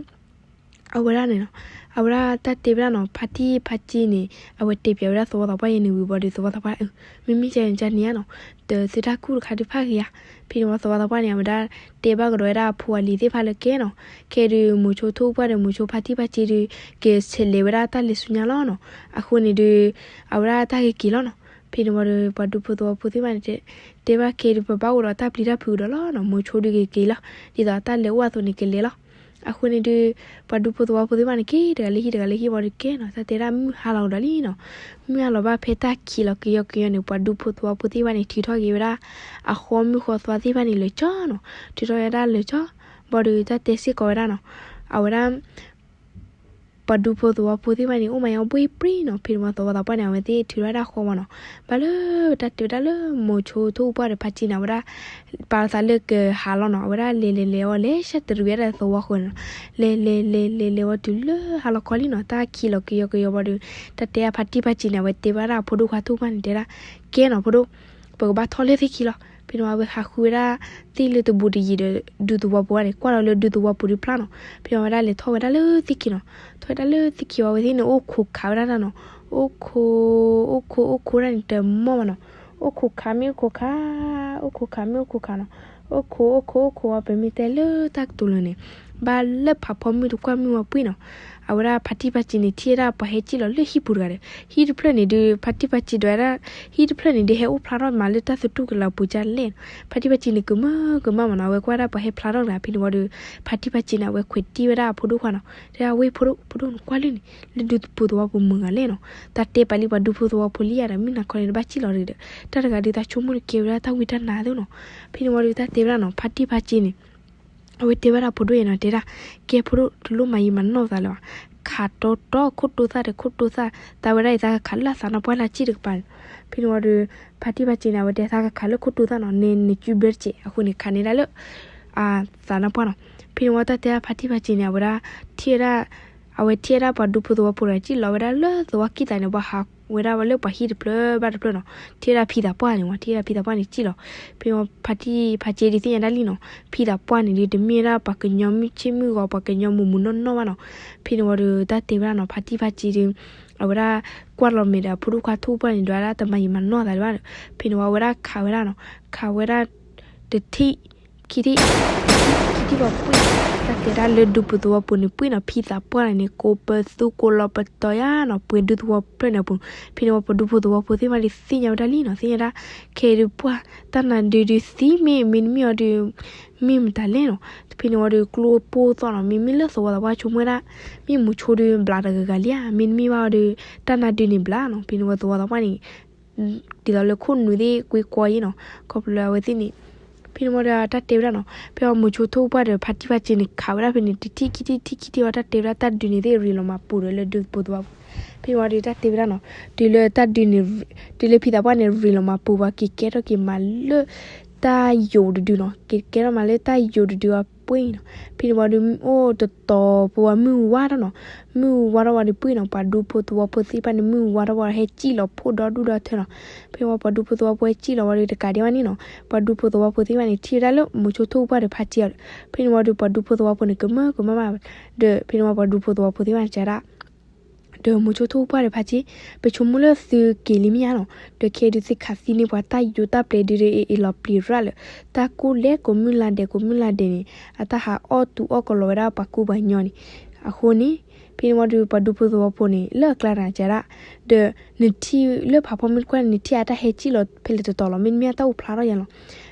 အဝဲဒၣ်န့ၣ်နီၤ အဝဲဒၣ်တၢ်တဲဝဲဒၣ်နီၤ ဖါတံၢ်ဖါစ့န့ၣ် အဝဲတဲပၠးဝဲဒၣ်သဝီသးပှၢ်ယဲန့ၣ်ဝံၤဘၣ်ဒီး သဝီသးပှၢ် မ့မ့ၢ်ကန့ၣ်ကန့ၣ်ဧါနီၤ တသုတၢ်ကူၣ်တခါဒုးဖးဂ့ၤဧါ. ဖဲန့ၣ်ဝံၤသဝီသးပှၢ်န့ၣ် အဝဲဒၣ်တဲဘၣ်ကဒီးဝဲဒၣ်အဖိအလံၤသ့ၣ်တဖၣ်လၢကဲနီၤ ခဲဒုး မိၤဆိထိၣ်ပှၢ်ဒီး မိၤဆိဖါတံၢ်ဖါစ့ဒုး ကဆဲးလဲၤဝဲဒၣ်တၢ်လဲၤဆူညါလီၤနီၤ. အဃိန့ၣ်ဒုး အဝဲဒၣ်တၢ်ဂ့ၤက့ၤလီၤနီၤ. ဖဲန့ၣ်ဝံၤဒီး ပှၤဒူဖိသဝီဖိသ့ၣ်တဖၣ်န့ၣ် တဲဘၣ်ကဲဒုး ပဘၣ်အိၣ်ဒီးတၢ်ပျံၤတၢ်ဖုးကဒီးလီၤနီၤ. မိၤဆိဒုးကက့ၤလီၤ ဒ်သိးတၢ်လဲၤအိၣ်အသိးန့ၣ်ကလဲၤလီၤ. အဃိန့ၣ်ဒုး ပှၤဒူဖိသဝီဖိသ့ၣ်တဖၣ်န့ၣ် က့ၤတဂၤလၢဟံၣ်တဂၤလၢဟံၣ်ဝံၤဒီးကဲနီၤ တၢ်တဲဒၣ်မုၢ်ဟါလီၤကဒီးလံနီၤ. မုၢ်ဟါလီၤဘၣ်ဖဲတၢ်ခံးလီၤကယီကယီန့ၣ် ပှၤဒူဖိသဝီဖိသ့ၣ်တဖၣ်န့ၣ် ထုးထီၣ်က့ၤဝဲဒၣ် အဃီမုၢ်ဃီသွါသ့ၣ်တဖၣ်န့ၣ်လၢာ်ကၠီနီၤ. ထုးထီၣ်ဝဲဒၣ်လၢာ်ကၠီ ဘၣ်ဒီးတၢ်တဲစ့ၢ်ကီးဝဲဒၣ်နီၤ အဝဲဒၣ် ပှၤဒူဖိသဝီဖိသ့ၣ်တဖၣ်န့ၣ် အိၣ်မးယါဘှ့ၣ်ပြံနီၤ. ဖဲန့ၣ်ဝံၤသဝီသးပှၢ်န့ၣ် အဝဲသ့ၣ်ထုးထီၣ်ဝဲဒၣ်ဃီဝံၤနီၤ. ဘၣ်လၢတၢ်တဲဝဲဒၣ်လၢမိၤဆိထိၣ်ပှၢ်ဒီးဖါစ့န့ၣ် အဝဲဒၣ် ပာ်လီၤသးလၢကဟးလီၤနီၤ. အဝဲဒၣ်လဲၤလဲၤလဲၤဝံၤ လဲၤဆၢတရံးဝဲဒၣ်သဝီဃၢၤနီၤ. လဲၤလဲၤလဲၤလဲၤလဲၤဝံၤတုၤလၢဟါလီၤခီလံနီၤ. တၢ်ခံးလီၤကယီကယီဝံၤဒီး တၢ်တဲအဖါတံၢ်ဖါစ့န့ၣ် အဝဲတဲဘၣ်ဒၣ်အဖိဒိၣ်ခွါထိၣ်ပှၢ်န့ၣ်တဲဒၣ် ကဲနီၤဖိဒိၣ် ပကဘၣ်ထီၣ်လၢသ့ၣ်ခံလီၤ. ဖဲန့ၣ်ဝံၤအဝဲဟးဃုဝဲဒၣ်သ့ၣ်လၢတဘူးတယံၤဒီး ဒူသဝီပူၤန့ၣ် ကွၢ်လီၤလၢဒူသဝီပူၤဒုးဖျါနီၤ. ဖဲန့ၣ်ဝံၤအဝဲဒၣ်လဲၤထီၣ်ဝဲဒၣ်လၢသ့ၣ်ခံနီၤ. ထီၣ်ဝဲဒၣ်လၢသ့ၣ်ခံဝံၤ အဝဲသ့ၣ်န့ၣ် အိၣ်ခိးခးဝဲဒၣ်တၢ်နီၤ. အိၣ်ခိး အိၣ်ခိး အိၣ်ခိးဒၣ်န့ၣ် တမီၢ်ဘၣ်နီၤ. အိၣ်ခိးခးမ့ၢ်အိၣ်ခိးခး အိၣ်ခိးခးမ့ၢ်အိၣ်ခိးခးနီၤ. အိၣ်ခိး အိၣ်ခိး အိၣ်ခိးဝံၤ ပမ့ၢ်တဲလၢတၢ်ကတိၤလၢန့ၣ် ဘၣ်လၢဖးဖီမုၢ်တကွၢ်မုၢ်ဝံၤပှံၢ်နီၤ. အဝဲဒၣ်ဖါတံၢ်ဖါစ့န့ၣ် ထံၣ်ဝဲဒၣ်ပှၤဟဲစံၣ်လီၤလၢဟံၣ်ပူၤတဂၤဒီး ဟံၣ်တဖျၢၣ်န့ၣ်ဒုး ဖါတံၢ်ဖါစ့ဒွးဒၣ် ဟံၣ်တဖျၢၣ်န့ၣ်ဒုး ဟဲအိၣ်ဖျါထီၣ်မးလၢတၢ်သတူၢ်ကလာ်ပူၤကၢ်လဲၣ်နီၤ. ဖါတံၢ်ဖါစ့န့ၣ် ကမၢကမၣ်မးနီၤ. အဝဲကွၢ်ဒၣ်ပှၤဟဲဖျါထီၣ်တဂၤ ဖဲန့ၣ်ဝံၤဒီး ဖါတံၢ်ဖါစ့န့ၣ် အဝဲခွဲးတံၢ်ဝဲဒၣ်အဖိဒိၣ်ခွါနီၤ. တဲဝဲ ဖိဒိၣ် ဖိဒိၣ် နကွၢ်လၢန့ၣ် လၢဒူသဝီပူၤမုၢ်ဂၤလဲၣ်နီၤ. တၢ်တဲပာ်လံပှၤဒူဖိသဝီဖိလံဧါဒီး မုၢ်နၤခီန့ၣ် တဘၣ်စံၣ်လီၤတဂ့ၤဒီး တၢ်တဂၤဒုး တၢ်ဆိကမိၣ်န့ၣ်ကဲဝဲဒၣ်တၢ်ဝံတၢ်နါသ့နီၤ. ဖဲန့ၣ်ဝံၤဒီး တၢ်တဲဝဲဒၣ်နီၤ ဖါတံၢ်ဖါစ့န့ၣ် အဝဲတဲဝဲဒၣ်ဖိဒိၣ်ယဲနီၤ တဲဒၣ် ကဲဖိဒိၣ် တလိၣ်မၤယံာ်မၤနီၢ်သးလၢၤဘၣ်. ခးတီတီ ခိၣ်တိသၣ်ဒီးခိၣ်တိသၣ် သးဝဲဒၣ်အံၤ သးကခးလၢအသးနါပှၢ်လၢအစ့ၣ်တကပၤန့ၣ်. ဖဲန့ၣ်ဝံၤဒီး ဖါတံၢ်ဖါစ့န့ၣ် အဝဲတဲသးကခးလၢခိၣ်တိသၣ်နီၤ နဲနစုဘျၢတစဲး အဃိန့ၣ် ခးန့ၢ်ဒၣ်လၢ အသးနါပှၢ်နီၤ. ဖဲန့ၣ်ဝံၤတၢ်တဲဖါတံၢ်ဖါစ့န့ၣ် အဝဲဒၣ် ထံၣ်ဝဲဒၣ် အဝဲထံၣ်ဝဲဒၣ်ပှၤဒူဖိသဝီဖိဒီး စံၣ်လီၤဝဲဒၣ်လၢသဝီကံၢ်သးန့ၣ် ပှၤဟးဝဲဒၣ်လၢပှၤဟံၣ်တဖျၢၣ်ဘၣ်တဖျၢၣ်နီၤ. ထံၣ်ဝဲဒၣ်ဖံသးပှၢ်န့ၣ်ဝံၤ ထံၣ်ဝဲဒၣ်ဖံသးပှၢ်န့ၣ်စံၣ်လီၤ. ဖဲန့ၣ်ဝံၤဖါတံၢ်ဖါစ့ဒုးသ့ၣ်ညါဒၣ်လံနီၤ ဖံသးပှၢ်န့ၣ်ဒုး တမ့ၢ်ဝဲဒၣ်ပှၤကညီမုၢ်ဆ့ၣ်မုၢ်ဂီၤ ပှၤကညီမုၢ်မုၢ်နီၢ်နီၢ်ဘၣ်နီၤ. ဖဲန့ၣ်ဝံၤဒီးတၢ်တဲဝဲဒၣ်နီၤ ဖါတံၢ်ဖါစ့ဒုး အဝဲဒၣ် ကွၢ်လီၤမဲာ်ဒီးအဖိဒိၣ်ခွါထိၣ်ပှၢ်န့ၣ် ဒွးဒၣ်တမၤယံာ်မၤနီၢ်သးလၢၤဘၣ်. ဖဲန့ၣ်ဝံၤအဝဲဒၣ်ခးဝဲဒၣ်နီၤ ခးဝဲဒၣ် တထံၣ် ခံထံၣ် ခံထံၣ် ပှၤပှ့ၢ်, တၢ်တဲဒၣ်လၢဒူဖိသဝီဖိန့ၣ် ပှ့ၢ်နီၤ ဖံသးပှၢ်န့ၣ် ကိးပသူကိးလီၤပတီၤယါနီၤ ပှဲၤဒူသဝီဖျၢၣ်န့ၣ်အပူၤ, ဖဲန့ၣ်ဝံၤပှၤဒူဖိသဝီဖိသ့ၣ်တဖၣ်န့ၣ်သ့ၣ်ညါဝဲဒၣ်လံနီၤ သ့ၣ်ညါဒၣ်, ခဲဒုးပှၢ် တၢ်နါဒုဒုးသံမ့ၢ် မ့တမ့ၢ်အီၤဒုး မ့ၢ်မတၤလဲၣ်နီၤ, ဖဲန့ၣ်ဝံၤဒီးကျိပိၢ်သီၣ်နီၤ မ့မ့ၢ်လၢသဝီသးပှၢ်ဆိကမိၣ်ဝဲဒၣ် မ့ၢ်မိၤဆိဒုးဘျးတဂၤဂၤလံဧါ မ့တမ့ၢ်ဘၣ်အီၤဒီး တၢ်နါဒုန့ၣ်ဘျးနီၤ ဖဲန့ၣ်ဝံၤသဝီသးပှၢ်န့ၣ် ဒ်သိးလၢခိၣ်နူာ်သ့ၣ်ကွ့ကီယဲနီၤ ခီဖျိအဝဲသ့ၣ်န့ၣ်, ဖဲန့ၣ်ဝံၤဒီးတၢ်တဲဝဲဒၣ်နီၤ ဖဲအီၤမိၤဆိထိၣ်ပှၢ်ဒီးဖါတံၢ်ဖါစ့န့ၣ် ခးဝဲဒၣ်ဖဲန့ၣ် တထံၣ်ခံထံၣ်ထံၣ်ခံထံၣ်ဝံၤတၢ်တဲဝဲဒၣ်တၢ်ဒုးန့ၣ်သ့ၣ်ရ့လိာ်မၤပူၤဒီးလၢဒူဖိသဝီဖိ, ဖဲန့ၣ်ဝံၤဒီးတၢ်တဲဝဲဒၣ်နီၤ တုၤလၢတၢ်ဒုးန့ၣ် တုၤလၢဖံသးပှၢ်န့ၣ် ရ့လိာ်မၤပူၤ ပှၤက့ၤကဲထီၣ်က့ၤမၤလၢ တၢ်ယိာ်တဒုနီၤ က့ၤကဲထီၣ်မၤလၢတၢ်ယိာ်တဒုအပှ့ၢ်နီၤ, ဖဲန့ၣ်ဝံၤဒီးအိၣ်တတီၤဖိဝံၤမုၢ်ဝါထီၣ်နီၤ, မုၢ်ဝါထီၣ်ဝံၤဒီးပှ့ၢ်နီၤ ပှၤဒူဖိသဝီဖိသ့ၣ်တဖၣ်န့ၣ် မုၢ်ဝါထီၣ်ဝံၤဒီးဟဲစံၣ်လီၤဖှိၣ်ဒီဒူၣ်ဒီထၢနီၤ, ဖဲန့ၣ်ဝံၤပှၤဒူဖိသဝီဖိဟဲစံၣ်လီၤဝံၤဒီးတကးဒံးဘၣ်န့ၣ်နီၤ ပှၤဒူဖိသဝီဖိသ့ၣ်တဖၣ်န့ၣ် ထံၣ်ဝဲဒၣ်လၢမိၤဆိထိၣ်ပှၢ်ဒီးဖါတံၢ်အီၤဒီး ဖဲန့ၣ်ဝံၤဒီးပှၤဒူဖိသဝီဖိန့ၣ် ကမၢကမၢမး, ဒီးဖဲန့ၣ်ဝံၤပှၤဒူဖိသဝီဖိသ့ၣ်တဖၣ်န့ၣ် တဲဒၣ် ဒီးမိၤဆိထိၣ်ပှၢ်ဒီးဖါတံၢ် ပဆိကမိၣ်လၢသုက့ၤလံမ့ၢ်ဧါနီၤ, ဒီးခဲဒုးသ့ၣ်ခးသံန့ၢ်ပှၤတၢ်ယိာ်တၢ်ပျဲၤဒုဒီးအ့ၣ်လီၤပျံၤရၣ်လၢ တၢ်ကိၢ်လဲၤကိးမုၢ်လၢ်ဒဲးကိးမုၢ်လၢ်ဒဲးန့ၣ် အတၢ်ဟးအီၣ်တူၢ်အီၣ်ကလီၤဝဲဒၣ်ပှၤကူပှၤကညီန့ၣ်, အဃိန့ၣ် ဖဲန့ၣ်ဝံၤဒီးပှၤဒူဖိသဝီဖိန့ၣ် လၢအကျါန့ၣ် တဲဒၣ်, ဒီးနထံၣ်လၢဖးဖီမုၢ်တခွါန့ၣ် နထံၣ်အတၢ်ဟဲစံၣ်လီၤဖဲလဲၣ်တတီၤလီၤ မ့တမ့ၢ်အတၢ်အိၣ်ဖျါထီၣ်ယါလီၤ,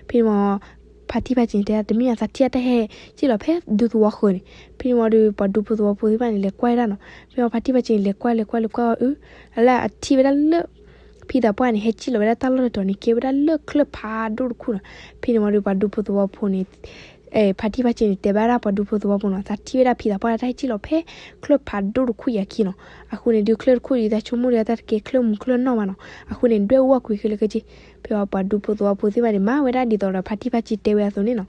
ဖဲန့ၣ်ဝံၤ ဖါတံၢ်ဖါစ့န့ၣ် တဲဒၣ် တမ့ၢ်အသးထံၣ်အတၢ်ဟဲစံၣ်လီၤဖဲဒူသဝီဃၢၤန့ၣ်, ဖဲန့ၣ်ဝံၤဒီးပှၤဒူဖိသဝီဖိသ့ၣ်တဖၣ်န့ၣ် လဲၤကွၢ်ဝဲဒၣ်နီၤ, ဖဲန့ၣ်ဝံၤဖါတံၢ်ဖါစ့န့ၣ် လဲၤကွၢ်လဲၤကွၢ်လဲၤကွၢ်အီၤအၢ, အလၢအထံၣ်ဝဲဒၣ်လၢ ဖံသးပှၢ်န့ၣ် ဟဲစံၣ်လီၤဝဲဒၣ်တၢ်လီၢ်တတီၤန့ၣ် ကဲဝဲဒၣ်လၢချၢၣ်ဖးဒိၣ်တခူၣ်နီၤ, ဖဲန့ၣ်ဝံၤဒီးပှၤဒူဖိသဝီဖိန့ၣ် ဖါတံၢ်ဖါစ့န့ၣ် တဲဘၣ်ဒၣ်ပှၤဒူဖိသဝီဖိနီၤ သးထံၣ်ဝဲဒၣ်ဖံသးပှၢ်တၢ်ဟဲစံၣ်လီၤဖဲချၢၣ်ဖးဒိၣ်တခူၣ်ယၤခံနီၤ, အဃိန့ၣ်ဒုးချၢၣ်တခူၣ်ဒုးသးဆိကမိၣ်ဒုးတၢ်တကဲချၢၣ်မူၤချၢၣ်နီၢ်ဘၣ်နီၤ, အဃိန့ၣ်ဒွဲၣ်အူအီၣ်ကွံာ်ခဲလၢာ်ခဲဆ့, ဖဲအီၤပှၤဒူဖိသဝီဖိသ့ၣ်တဖၣ်န့ၣ် မၤဝဲဒၣ်ဒ်သိးဒီးဖါတံၢ်ဖါစ့တဲဝဲအသိးန့ၣ်နီၤ,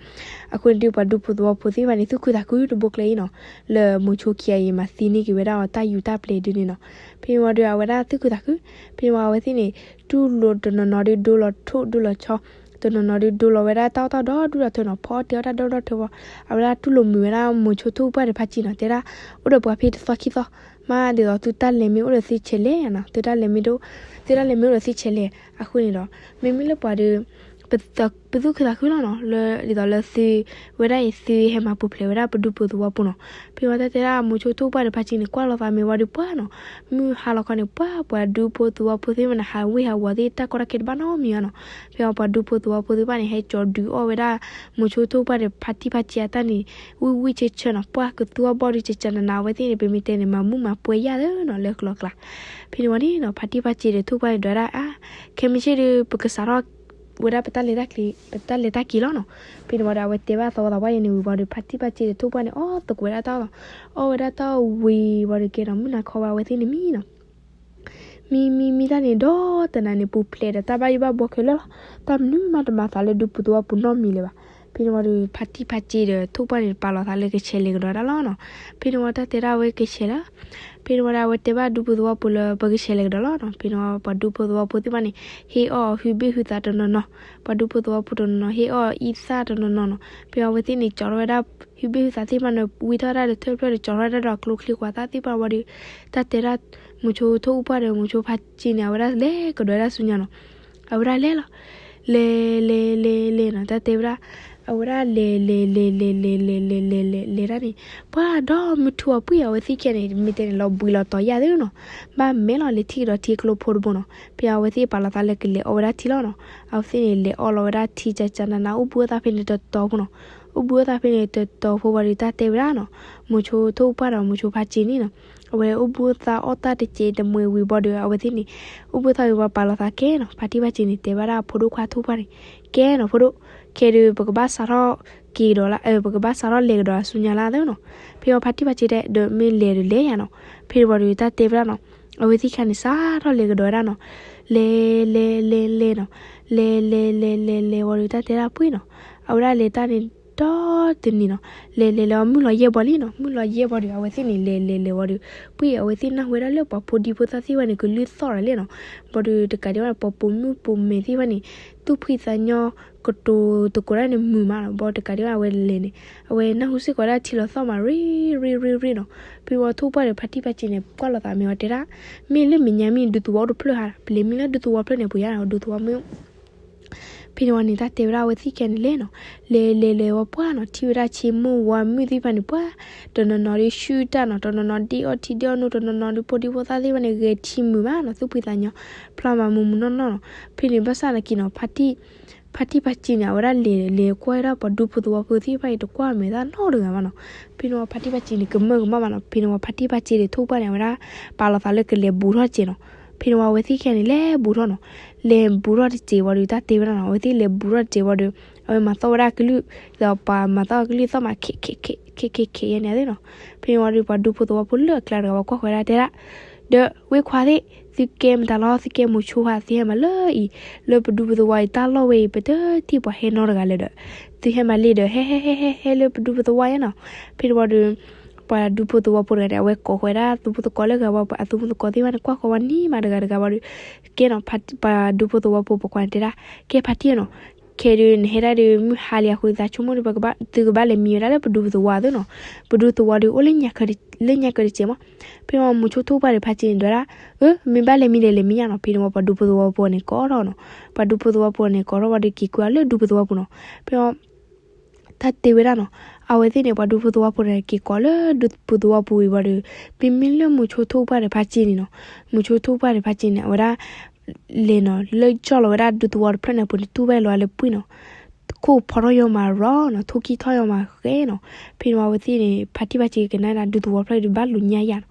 အဃိန့ၣ်ဒုးပှၤဒူဖိသဝီဖိသ့ၣ်တဖၣ်န့ၣ် သူၣ်ခုသးခုတဘိကျဲအံၤနီၤ, လၢမိၤဆိခံဂၤအံၤမၤသံန့ၢ်က့ၤဝဲဒၣ်အီၤတၢ်ယူးတၢ်ပျဲၤဒုန့ၣ်နီၤ, ဖဲန့ၣ်ဝံၤဒီးအဝဲဒၣ်သူၣ်ခုသးခု, ဖဲန့ၣ်ဝံၤအဝဲသ့ၣ်န့ၣ် တူၢ်လိာ်တနီၤနီၤဒုးဒိလီၤထိၣ်ဒိလီၤဆီ, တနီၤနီၤဒုးဒိလီၤဝဲဒၣ်တၢ်အီၣ်တၢ်ဒီဒူၣ်ဒီထၢနီၤ, ဖီအီၣ်တ့ၢ်အီၣ်တၢ်ဒီဒူၣ်ဒီထၢဝံၤ, အဝဲဒၣ်တူၢ်လိာ်မုာ်ဝဲဒၣ်မိၤဆိထိၣ်ပှၢ်ဒီးဖါစ့နီၤ တဲဒၣ်, အိၣ်ဒီးပှၤဖဲတသီခံသီ, မ့ၢ်ဒ်သိးသုတၢ်လဲၤမ့ၢ်အိၣ်ဒီးသုဆဲးလဲၤနီၤ, သုတၢ်လဲၤမ့ၢ်ဒိၣ်, သုတၢ်လဲၤမ့ၢ်အိၣ်ဒီးသုဆဲးလဲၤ, အဃိန့ၣ်ဒီး မ့မ့ၢ်လၢပှၤဒီး ပသူၣ်ခုသးခုလီၤနီၤ လၢဒ်သိးလၢသု ဝဲဒၣ်အံၤသုဟဲမၤပူၤဖျဲးဝဲဒၣ်ပဒူဖိသဝီဖိနီၤ, ဖဲဝံၤတၢ်တဲဒၣ်မိၤဆိထိၣ်ပှၢ်ဒီးဖါစ့န့ၣ် ကွၢ်လိာ်သးမ့ၢ်ဝံၤဒီးပှၢ်နီၤ, မုၢ်ဟါလီၤခီန့ၣ် ပှၢ်ပှၤဒူဖိသဝီဖိသ့ၣ်တဖၣ်န့ၣ် ဟးဝ့ၢ်ဟးဝီၤသ့ၣ်တၢ်ကီတၢ်ခဲတဘၣ်နီတမံၤဘၣ်နီၤ, ဖဲဝံၤပှၤဒူဖိသဝီဖိသ့ၣ်တဖၣ်န့ၣ် ဟဲကၠီၤဒုးအီၣ်ဝဲဒၣ် မိၤဆိထိၣ်ပှၢ်ဒီးဖါတံၢ်ဖါစ့အတၢ်န့ၣ် ဝံၣ်ဝံၣ်ဆၢဆၢနီၤ, ပှၢ်ကသူအီၣ်ဘီၣ်ဒုးကကနနၤ အဝဲသ့ၣ်န့ၣ် ပမ့ၢ်တဲန့ၣ် မၤမူမၤပွဲယၢ်လၢနီၤ လၢကျီကျါ, ဖဲန့ၣ်ဝံၤန့ၣ်နီၤ ဖါတံၢ်ဖါစ့ဒီးထိၣ်ပှၢ်န့ၣ် ဒွးဒၣ်အါ, ခဲမုၢ်ဆ့ၣ်ဒီး ပကစးထီၣ် ဝဲဒၣ်ပတၢ်လဲၤတၢ်က့ၤ ပတၢ်လဲၤတၢ်က့ၤလီၤနီၤ, ဖဲန့ၣ်ဝံၤဒီးအဝဲတဲဘၣ်သဝီသးပှၢ်ယဲန့ၣ်ဝံၤဝံၤဒီး ဖါတံၢ်ဖါစ့ဒီးထိၣ်ပှၢ်န့ၣ် အီၣ်သကိးဝဲဒၣ်တၢ်အီၣ်လီၤ, အီၣ်ဝဲဒၣ်တၢ်အီၣ်ဝံၤဝံၤဒီးကဲဒီး မုၢ်နၤခီဝဲအဝဲသ့ၣ်န့ၣ်မံနီၤ မံမံမံတၢ်န့ၣ် ဒီတနၤန့ၣ် ပူၤဖျဲးဒီးတၢ်ဘၣ်ယိၣ်ဘၣ်ဘှီခဲလၢာ်လီၤ, တၢ်မနုၤမးတမၤသးလၢဒူပူၤသဝီပူၤနီတမံၤလၢၤဘၣ်, ဖဲန့ၣ်ဝံၤဒီး ဖါတံၢ်ဖါစ့ဒီးထိၣ်ပှၢ်န့ၣ် ပာ်လီၤသးလၢကဆဲးလဲၤကဒီးဒၣ်လီၤနီၤ, ဖဲန့ၣ်ဝံၤတၢ်တဲဒၣ်ဝဲကဆဲးလၢ ဖဲန့ၣ်ဝံၤဒီးအဝဲတဲဘၣ်ဒူဖိသဝီဖိလၢပကဆဲးလဲၤကဒီးလီၤနီၤ, ဖဲန့ၣ်ဝံၤပှၤဒူဖိသဝီဖိသ့ၣ်တဖၣ်န့ၣ် ဟ့ၣ်အီၣ်ဟုဘ့ၣ်ဟုသးတနီၤနီၤ, ပှၤဒူဖိသဝီဖိတနီၤနီၤ ဟ့ၣ်အီၣ်အံသၣ်တနီၤနီၤနီၤ, ဖဲအဝဲသ့ၣ်န့ၣ် ကၠီထီၣ်ဝဲဒၣ် ဟုဘ့ၣ်ဟုသးသ့ၣ်တဖၣ်န့ၣ် ဝံထီၣ်ဒၣ်ဒီးထၢၣ်ဖျၢၣ်ဒီး ကၠီထီၣ်ဝဲဒၣ်ဒီးကျိချံကွၢ်သၣ်သ့ၣ်တဖၣ်ဝံၤဒီး တၢ်တဲဒၣ် မိၤဆိထိၣ်အူပှၢ်ဒီးမိၤဆိဖါစ့န့ၣ် အဝဲဒၣ်လဲၤကဒီးဝဲဒၣ်ဆူညါနီၤ, အဝဲဒၣ်လဲၤလီၤ, လဲၤလဲၤလဲၤလဲၤနီၤ တၢ်တဲဝဲဒၣ်, အဝဲဒၣ်လဲၤလဲၤလဲၤလဲၤလဲၤလဲၤလဲၤလဲၤလဲၤလဲၤလဲၤတၢ်န့ၣ် ပှၢ်ဒီးမုၢ်ထူအီၤပှံၢ်အဝဲသ့ၣ်ခဲန့ၣ် မ့ၢ်တဲန့ၣ် လီၤဘှံးလီၤတီၤယၢ်သ့နီၤ, ဘၣ်မဲာ်လီၤလဲၤထံၣ်ကဒီးထံကျိဖိတဘိနီၤ, ဖဲအဝဲသ့ၣ်ပာ်လီၤသးလၢကလဲၤအီၣ်ဝဲဒၣ်ထံလီၤနီၤ, အဝဲသ့ၣ်န့ၣ် လဲၤအီၣ်လီၤဝဲဒၣ်ထံကကနန အိၣ်ဘှံးအိၣ်သးဖဲန့ၣ်တတီၤဖိနီၤ, အိၣ်ဘှံးအိၣ်သးဖဲန့ၣ်တတီၤဖိဝံၤဒီး တၢ်တဲဝဲဒၣ်နီၤ, မိၤဆိထိၣ်အူပှၢ်ဒီးမိၤဆိဖါစ့န့ၣ်နီၤ အဝဲအိၣ်ဘှံးအိၣ်သးအီၣ်တၢ်တစဲးတမှဲၤဝံၤဘၣ်ဒီး အဝဲသ့ၣ်န့ၣ် အိၣ်ဘှံးအိၣ်သးဝံၤဘၣ်ပာ်လီၤသးကဲနီၤ, ဖါတံၢ်ဖါစ့န့ၣ် တဲဘၣ်ဒၣ်ဖိဒိၣ်ခွါထိၣ်ပှၢ်န့ၣ်, ကဲနီၤဖိဒိၣ်, ခဲဒုး ပကဘၣ်စးထီၣ်က့ၤကဒီးလၢ ပကဘၣ်စးထီၣ်လဲၤကဒီးဆူညါလၢသ့နီၤ, ဖဲအီၤဖါတံၢ်ဖါစ့တဲ ဒီးမ့ၢ်လဲၤဒီးလဲၤယၤနီၤ, ဖဲန့ၣ်ဝံၤဒီး တၢ်တဲဝဲဒၣ်နီၤ, အဝဲသ့ၣ်ခါန့ၣ် စးထီၣ်လဲၤကဒီးဝဲဒၣ်နီၤ, လဲၤလဲၤလဲၤလဲၤနီၤ, လဲၤလဲၤလဲၤလဲၤလဲၤဝံၤဒီး တၢ်တဲဒၣ်ပှ့ၤနီၤ, အဝဲဒၣ်လဲၤတၢ်န့ၣ် ဒီတနံၤနီၤ, လဲၤလဲၤလဲၤဝံၤ မုၢ်လီၤယဲၢ်ဘီလံနီၤ, မုၢ်လီၤယဲၢ်ဘီဒီး အဝဲသ့ၣ်န့ၣ် လဲၤလဲၤလဲၤဝံၤဒီး ပှ့ၢ်အဝဲသ့ၣ်နၢ်ဟူဝဲဒၣ်လၢပှၤဖိဒံဖိသၣ်သ့ၣ်တဖၣ်န့ၣ် ကလုၢ်သီၣ်ဒီးလဲၣ်နီၤ, ဘၣ်ဒီးတကးဒံးဘၣ် ပှၤပိာ်မုၣ်ပိာ်မၢၤသ့ၣ်တဖၣ်န့ၣ် သူၣ်ဖှံသးညီကတိၤသကိးတၢ်န့ၣ်မုာ်မးနီၤ, ဘၣ်ဒီးတကးဒံးဘၣ် အဝဲလဲၤန့ၣ် အဝဲနၢ်ဟူစ့ၢ်ကီးဝဲဒၣ်ထံလီၤသီၣ်မး ရ့ရ့ရ့ရ့နီၤ, ဖဲဝံၤထိၣ်ပှၢ်ဒီးဖါတံၢ်ဖါစ့န့ၣ် ကွၢ်လိာ်သးမ့ၢ်ဝဲတဲဒၣ်, မ့ၢ်လၢမဲာ်ညါမ့ၢ်ဒူသဝီအိၣ်တဖျၢၣ်ဧါ, ပလဲၤမ့ၢ်လၢဒူသဝီဖျၢၣ်န့ၣ် ပှ့ၤယါနီၤ, ဒူသဝီမ့ၢ် ဖဲန့ၣ်ဝံၤန့ၣ် တၢ်တဲဝဲဒၣ်အဝဲသ့ၣ်ခံဂၤန့ၣ်လဲၤနီၤ, လဲၤလဲၤလဲၤဝဲပှၢ်နီၤ, ထံၣ်ဝဲဒၣ်ဆ့မိၢ်ဝါမုၣ်သ့ၣ်တဖၣ်န့ၣ်ပှၢ်, တနီၤနီၤဒီးဆူၣ်တၢ်နီၤ, တနီၤနီၤဒ့အီၣ်ထံဒ့အီၣ်နိ, တနီၤနီၤဒီးဖိဒံဖိသၣ်သ့ၣ်တဖၣ်န့ၣ် ဂဲၤထံမုာ်ဘၣ်နီၤ, သူၣ်ဖှံသးညီ, ဖျါမးမုာ်မုာ်နီၢ်နီၢ်နီၤ. ဖဲန့ၣ်ဘၣ်ဆၣ်သနာ်က့နီၤ, ဖါတံၢ် ဖါတံၢ်ဖါစ့န့ၣ် အဝဲဒၣ်လဲၤလဲၤကွၢ်ဝဲဒၣ်ပှၤဒူဖိသဝီဖိသ့ၣ်တဖၣ်အံၤ တကွၢ်မဲာ်တၢ်နီတဂၤဘၣ်နီၤ. ဖဲန့ၣ်ဝံၤဖါတံၢ်ဖါစ့န့ၣ် ကမၢၢ်ကမၣ်ဘၣ်နီၤ. ဖဲန့ၣ်ဝံၤဖါတံၢ်ဖါစ့ဒီးထိၣ်ပှၢ်န့ၣ် အဝဲဒၣ် ပာ်လီၤသးလၢကလဲၤဘူးထီၣ်စဲးနီၤ. ဖဲန့ၣ်ဝံၤအဝဲသ့ၣ်ခံဂၤန့ၣ် လဲၤဘူးထီၣ်နီၤ. လဲၤဘူးထီၣ်တစဲးဝံၤဒီး တၢ်တဲဝဲဒၣ်နီၤ, အဝဲသ့ၣ်လဲၤဘူးထီၣ်တစဲးဝံၤဒီး အဝဲမၤသီၣ်ဝဲဒၣ်ကလုၢ်, ဒီးပှၤမၤသီၣ်ကလုၢ်သီၣ်မး ခဲခဲခဲခဲခဲခဲယဲန့ၣ်သ့ၣ်နီၤ. ဖဲန့ၣ်ဝံၤဒီး ပှၤဒူဖိသဝီဖိလၢအကျါတဂၤဝဲကွၢ်ဃီၤဝဲဒၣ်တဲဒၣ်, ဒီးဝ့ၢ်ခွါသ့ၣ်, သုကဲမတၤလီၤ, သုကဲမိၤဆိဧါ, သုဟဲမၤလၢအံၤ, လၢပဒူပသဝီအံၤတၢ်လီၢ်ဝဲအံၤ ပတထံၣ်ပှၤဟဲနီတဂၤလၢၤဒီး, သုဟဲမၤလံဒီး ဟဲဟဲဟဲဟဲဟဲလၢပဒူပသဝီယါနီၤ. ဖဲန့ၣ်ဝံၤဒီး ပှၤဒူဖိသဝီဖိတဂၤန့ၣ် အဝဲကိးဃီၤဝဲဒၣ်သူၣ်မုာ်သကိးလၢဂၤဝံၤ အသူၣ်မုာ်သကိးသ့ၣ်တဖၣ်န့ၣ် ကွၢ်ဃီၤဝဲန့ၣ်မးတဂၤတဂၤဝံၤဒီး, ကဲနီၤ, ပှၤဒူဖိသဝီဖိပိာ်ခွါန့ၣ်တဲဒၣ်, ကဲဖါတံၢ်ဧၢနီၤ, ခဲဒုးနဟဲဒၣ်ဒီးမုၢ်ဟါလံအဃိ သးဆိကမိၣ်ဒီး သုကဘၣ်လဲၤမံဝဲဒၣ်လၢပဒူပသဝီသ့ၣ်နီၤ. ပဒူသဝီဒီးအိၣ်လၢညါကၢတစဲးမး. ဖဲန့ၣ်ဝံၤမိၤဆိထိၣ်ပှၢ်ဒီးဖါစ့န့ၣ် ဒွးဒၣ်, အၢ မ့ၢ်ဘၣ်လဲၤမံဒီးလဲၤမံယါနီၤ. ဖဲန့ၣ်ဝံၤပှၤဒူဖိသဝီဖိန့ၣ် ကိးထီၣ်နီၤ. ပှၤဒူဖိသဝီဖိန့ၣ် ကိးထီၣ်ဝံၤဒီးက့ၤကွံာ်အီၤလၢဒူပသဝီပူၤနီၤ. ဖဲန့ၣ်ဝံၤ တၢ်တဲဝဲဒၣ်နီၤ, အဝဲသ့ၣ်န့ၣ် ပှၤဒူဖိသဝီဖိန့ၣ် က့ၤကိးလၢဒူပသဝီပူၤဝံၤဝံၤဒီး, မ့မ့ၢ်လၢမိၤဆိထိၣ်ပှၢ်ဒီးဖါစ့န့ၣ်နီၤ, မိၤဆိထိၣ်ပှၢ်ဒီးဖါစ့န့ၣ် အဝဲဒၣ် လဲၤနီၤ လၢကၠီၣ်လီၤဝဲဒၣ်ဒူသဝီတဖျၢၣ်န့ၣ်အပူၤန့ၣ် တူၢ်ဝဲလီၤလၢပှံၢ်နီၤ. ခိၣ်ဖီထီၣ်ယီၤမးရီနီၤ, ထိၣ်ကံၢ်ထီၣ်ယီၤမးဃဲနီၤ. ဖဲန့ၣ်ဝံၤအဝဲသ့ၣ်န့ၣ် ဖါတံၢ်ဖါစ့ကနၣ်ဒၣ်ဒူသဝီဖျၢၣ်ဒီးဘၣ်လူၤညါယါနီၤ.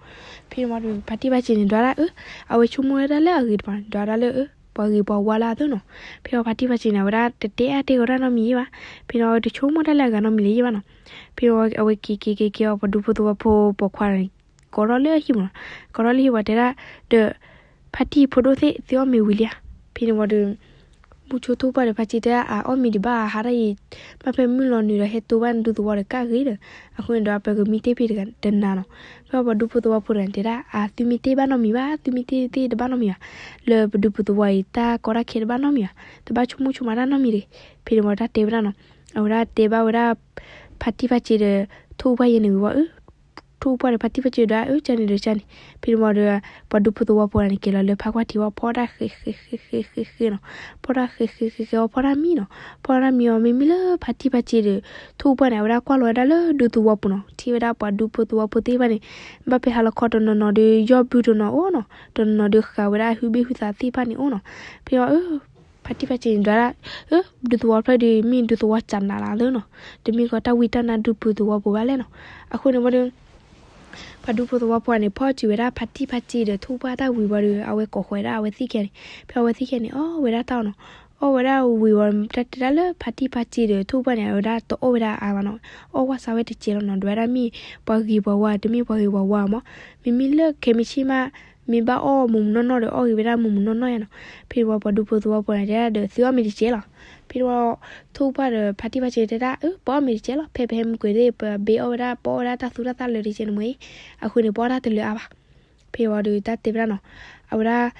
ဖဲန့ၣ်ဝံၤဒီး ဖါတံၢ်ဖါစ့န့ၣ် ဒွးဒၣ်အၢ, အဝဲဆိကမိၣ်ဝဲဒၣ်လၢအဂ့ၤတပၤန့ၣ် ဒွးဒၣ်လၢအၢ ပှၤဂ့ၤပှၤဝါလၢအသ့ၣ်နီၤ. ဖဲအံၤဖါတံၢ်ဖါစ့န့ၣ် အဝဲဒၣ်တတဲအါတဲဂီၤတၢ်နီတမံၤယါဘၣ်. ဖဲန့ၣ်ဝံၤအဝဲတဆိကမိၣ်တၢ်လၢအဂၤနီတမံၤလၢၤယါဘၣ်နီၤ. ဖဲန့ၣ်ဝံၤအဝဲက့ၤက့ၤက့ၤက့ၤအီၤ ပှၤဒူဖိသဝီဖိပိာ်ခွါန့ၣ် ကိးထီၣ်လၢဟံၣ်ပူၤနီၤ. ကိးထီၣ်လၢဟံၣ်ပူၤတဲဒၣ်, ဒီး ဖါတံၢ်ဖိဒိၣ်သ့ၣ် သုအီၣ်မ့ၤဝံၤလံဧါ. ဖဲန့ၣ်ဝံၤဒီး မိၤဆိထိၣ်ပှၢ်ဒီးဖါစ့တဲဒၣ် အအီၣ်မ့ၤဒံးဘၣ် အဟးထီၣ်အံၤ, ဘၣ်ဖဲမုၢ်လီၤနုာ်ဒီးဟဲတိၢ်ဘၣ်ဒူသဝီဒီးကၣ်ဂ့ၤဒီး, အဃိန့ၣ်ဒီးအပကမံတ့ၢ်ဖဲတနၤနီၤ. ဖဲပှၤဒူဖိသဝီဖိတဂၤန့ၣ်တဲဒၣ် အသုမံတ့ၢ်ဘၣ်နီတမံၤဘၣ်, သုမံတ့ၢ်တဘၣ်နီတမံၤဘၣ်, လၢပဒူဖိသဝီအံၤ တၢ်ကီတၢ်ခဲတဘၣ်နီတမံၤဘၣ်, တဘၣ်ဆိကမိၣ်ဆိကမးတၢ်နီတမံၤတဂ့ၤ. ဖဲန့ၣ်ဝံၤတၢ်တဲဝဲဒၣ်နီၤ, အဝဲဒၣ်တဲဘၣ်ဝဲဒၣ် ဖါတံၢ်ဖါစ့ဒီး ထိၣ်ပှၢ်ယဲန့ၣ်ဝံၤဝံၤ ထိၣ်ပှၢ်ဒီးဖါတံၢ်ဖါစ့ဒီး အၢ ကန့ၣ်ဒီးကန့ၣ်. ဖဲန့ၣ်ဝံၤဒီး ပှၤဒူဖိသဝီဖိန့ၣ် က့ၤလီၤလၢဖါကွၢ်ထံးဝံၤ ဖီတၢ်ဃဲးဃဲးဃဲးဃဲးဃဲးဃဲးနီၤ. ဖီတၢ်ဃဲးဃဲးဃဲးဃဲးအီၤ ဖီတၢ်မံနီၤ. ဖီတၢ်မံအီၤ မ့မ့ၢ်လၢဖါတံၢ်ဖါစ့ဒီး ထိၣ်ပှၢ်န့ၣ် အဝဲဒၣ်ကွၢ်လီၤဝဲဒၣ်လၢဒူသဝီပူၤနီၤ. ထံၣ်ဝဲဒၣ်ပှၤဒူဖိသဝီဖိသ့ၣ်တဖၣ်န့ၣ် ဘၣ်ဖဲဟါလီၤခီတနီၤနီၤဒီး ယီၢ်ဘုတနီၤအိၣ်နီၤ. တနီၤနီၤဒီးဃာ်ဝဲဒၣ်ဟုဘ့ၣ်ဟုသးသ့ၣ်တဖၣ်န့ၣ်အိၣ်နီၤ. ဖဲအံၤ ဖါတံၢ်ဖါစ့န့ၣ်ဒွးဒၣ်, အၢ ဒူသဝီဖျၢၣ်ဒီး မ့ၢ်ဒူသဝီကနးလၢသ့ၣ်နီၤ. တမ့ၢ်ကီးတၢ်ဝံတၢ်နါဒူပူၤသဝီပူၤဘၣ်လဲၣ်နီၤ. အဃိန့ၣ်ဝံၤဒီး ပှၤဒူဖိသဝီဖိန့ၣ် ဖီၣ်စံးဝဲဒၣ်ဖါတံၢ်ဖါစ့ဒီး ထိၣ်ပှၢ်တၢ်ဝံၤဝံၤဒီး အဝဲကိးဃီၤဝဲဒၣ်အဝဲသ့ၣ်ခံဂၤန့ၣ်. ဖဲအဝဲသ့ၣ်ခံဂၤန့ၣ် အီၣ်ဝဲဒၣ်တၢ်အီၣ်နီၤ. အီၣ်ဝဲဒၣ်ဝံၤဝံၤ တၢ်တဲဒၣ်လၢဖါတံၢ်ဖါစ့ဒီး ထိၣ်ပှၢ်န့ၣ် အဝဲဒၣ်တအီၣ်ဝဲဒၣ်အါဘၣ်နီၤ. အီၣ်ကွၢ်စးဝဲတစဲးလီၤနီၤ. ဒွးဝဲဒၣ်မ့ၢ်ပှၤဂ့ၤပှၤဝါ တမ့ၢ်ပှၤဂ့ၤပှၤဝါမး. မ့မ့ၢ်လၢခဲမုၢ်ဆ့ၣ်မး မ့ၢ်ဘၣ်အီၣ်မုာ်မုာ်နီၢ်နီၢ်ဒီး အီၣ်ဂ့ၤဝဲဒၣ်မုာ်မုာ်နီၢ်နီၢ်ယါနီၤ. ဖဲန့ၣ်ဝံၤပှၤဒူဖိသဝီဖိန့ၣ်တဲဒၣ်ဒီး သုအီၣ်မ့ၤတစဲးလီၤ. ဖဲန့ၣ်ဝံၤ ထိၣ်ပှၢ်ဒီးဖါတံၢ်ဖါစ့တဲဒၣ် အၢ ပအီၣ်မ့ၤတစဲးလီၤ. ဖဲပဟဲမုၢ်ကွံာ်သ့ၣ် ပဘ့အီၣ်ဝဲဒၣ် ပအီၣ်ဝဲဒၣ်တၢ်သူတၢ်သၣ်လၢာ်တကဲန့ၣ်မ့ၢ်အံၤ, အဃိန့ၣ် ပအီၣ်တၢ်တလၢာ်အါဘၣ်. ဖဲဝံၤဒီးတၢ်တဲဝဲဒၣ်နီၤ, အဝဲဒၣ်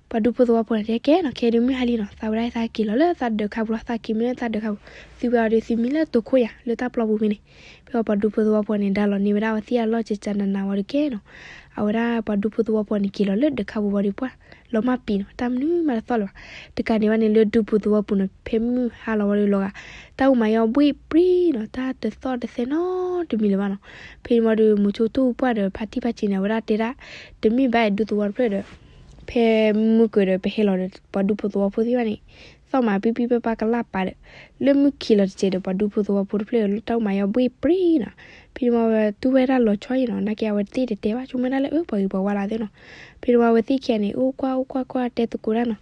ပှၤဒူဖိသဝီဖိန့ၣ်တဲကဲနီၤ, ခဲဒုးမုၢ်ဟါလံနီၤ, သးဝဲဒၣ်သးက့ၤလီၤလၢသးဒၢးခါပူၤလီၤ, သးက့ၤမ့ၢ်လၢသးဒၢးခါပူၤ, သုဝဲအီၤဒီးသုမံလၢတိာ်ခိၣ်ယါ လၢတၢ်ပျီပူၤဖဲန့ၣ်. ဖဲဝံၤပှၤဒူဖိသဝီဖိန့ၣ် ဒါလီၤန့ၢ်ဝဲဒၣ်အဝဲသ့ၣ်အလီၢ်ကကနနၤဝံၤဒီးကဲနီၤ, အဝဲဒၣ်ပှၤဒူဖိသဝီဖိန့ၣ်က့ၤလီၤလၢဒၢးခါပူၤဝံၤဒီးပှၢ် လီၤမၢ်ပံၤနီၤ, တၢ်မနုၤမးတသီၣ်လၢၤဘၣ်. တကးန့ၣ်ဝဲန့ၣ်လၢဒူပူၤသဝီပူၤန့ၣ် ဖဲမုၢ်ဟါလီၤဝံၤဒီးလီၤဂာ်, တၢ်အိၣ်မးယီၤဘှ့ၣ်ပြံနီၤ, တၢ်တသီၣ်တသဲနီတမံၤလၢၤဘၣ်နီၤ. ဖဲန့ၣ်ဝံၤဒီး မိၤဆိထိၣ်ပှၢ်ဒီးဖါတံၢ်ဖါစ့န့ၣ် အဝဲဒၣ်တဲဒၣ်, တမ့ၢ်ဘၣ်အဲၣ်ဒူသဝီတဖျၢၣ်ဒီး ဖဲမုၢ်ကၢၤဒီးပဟဲလီၤဒီး ပှၤဒူဖိသဝီဖိသ့ၣ်တဖၣ်န့ၣ် သီၣ်မးပံပံပပၢ်ကလၢ်ပာ်ဒီး လၢမုၢ်ခံးလီၤတစဲးဒီး ပှၤဒူဖိသဝီဖိတဖျၢၣ်လၢတၢ်အိၣ်မးယီၤဘှ့ၣ်ပြံနီၤ. ဖဲန့ၣ်ဝံၤတူၢ်ဝဲဒၣ်လီၤဆီအံၤနီၤ, နာ်က့အဝဲသ့ၣ်တတဲဘၣ် ဆိကမိၣ်ဒၣ်လၢအၢ ပှၤဂ့ၤပှၤဝါလၢသ့ၣ်နီၤ. ဖဲန့ၣ်ဝံၤအဝဲသ့ၣ်ခံဂၤန့ၣ် အိၣ်ကွၢ်အိၣ်ကွၢ်ကွၢ်တဲသကိးဒၣ်နီၤ,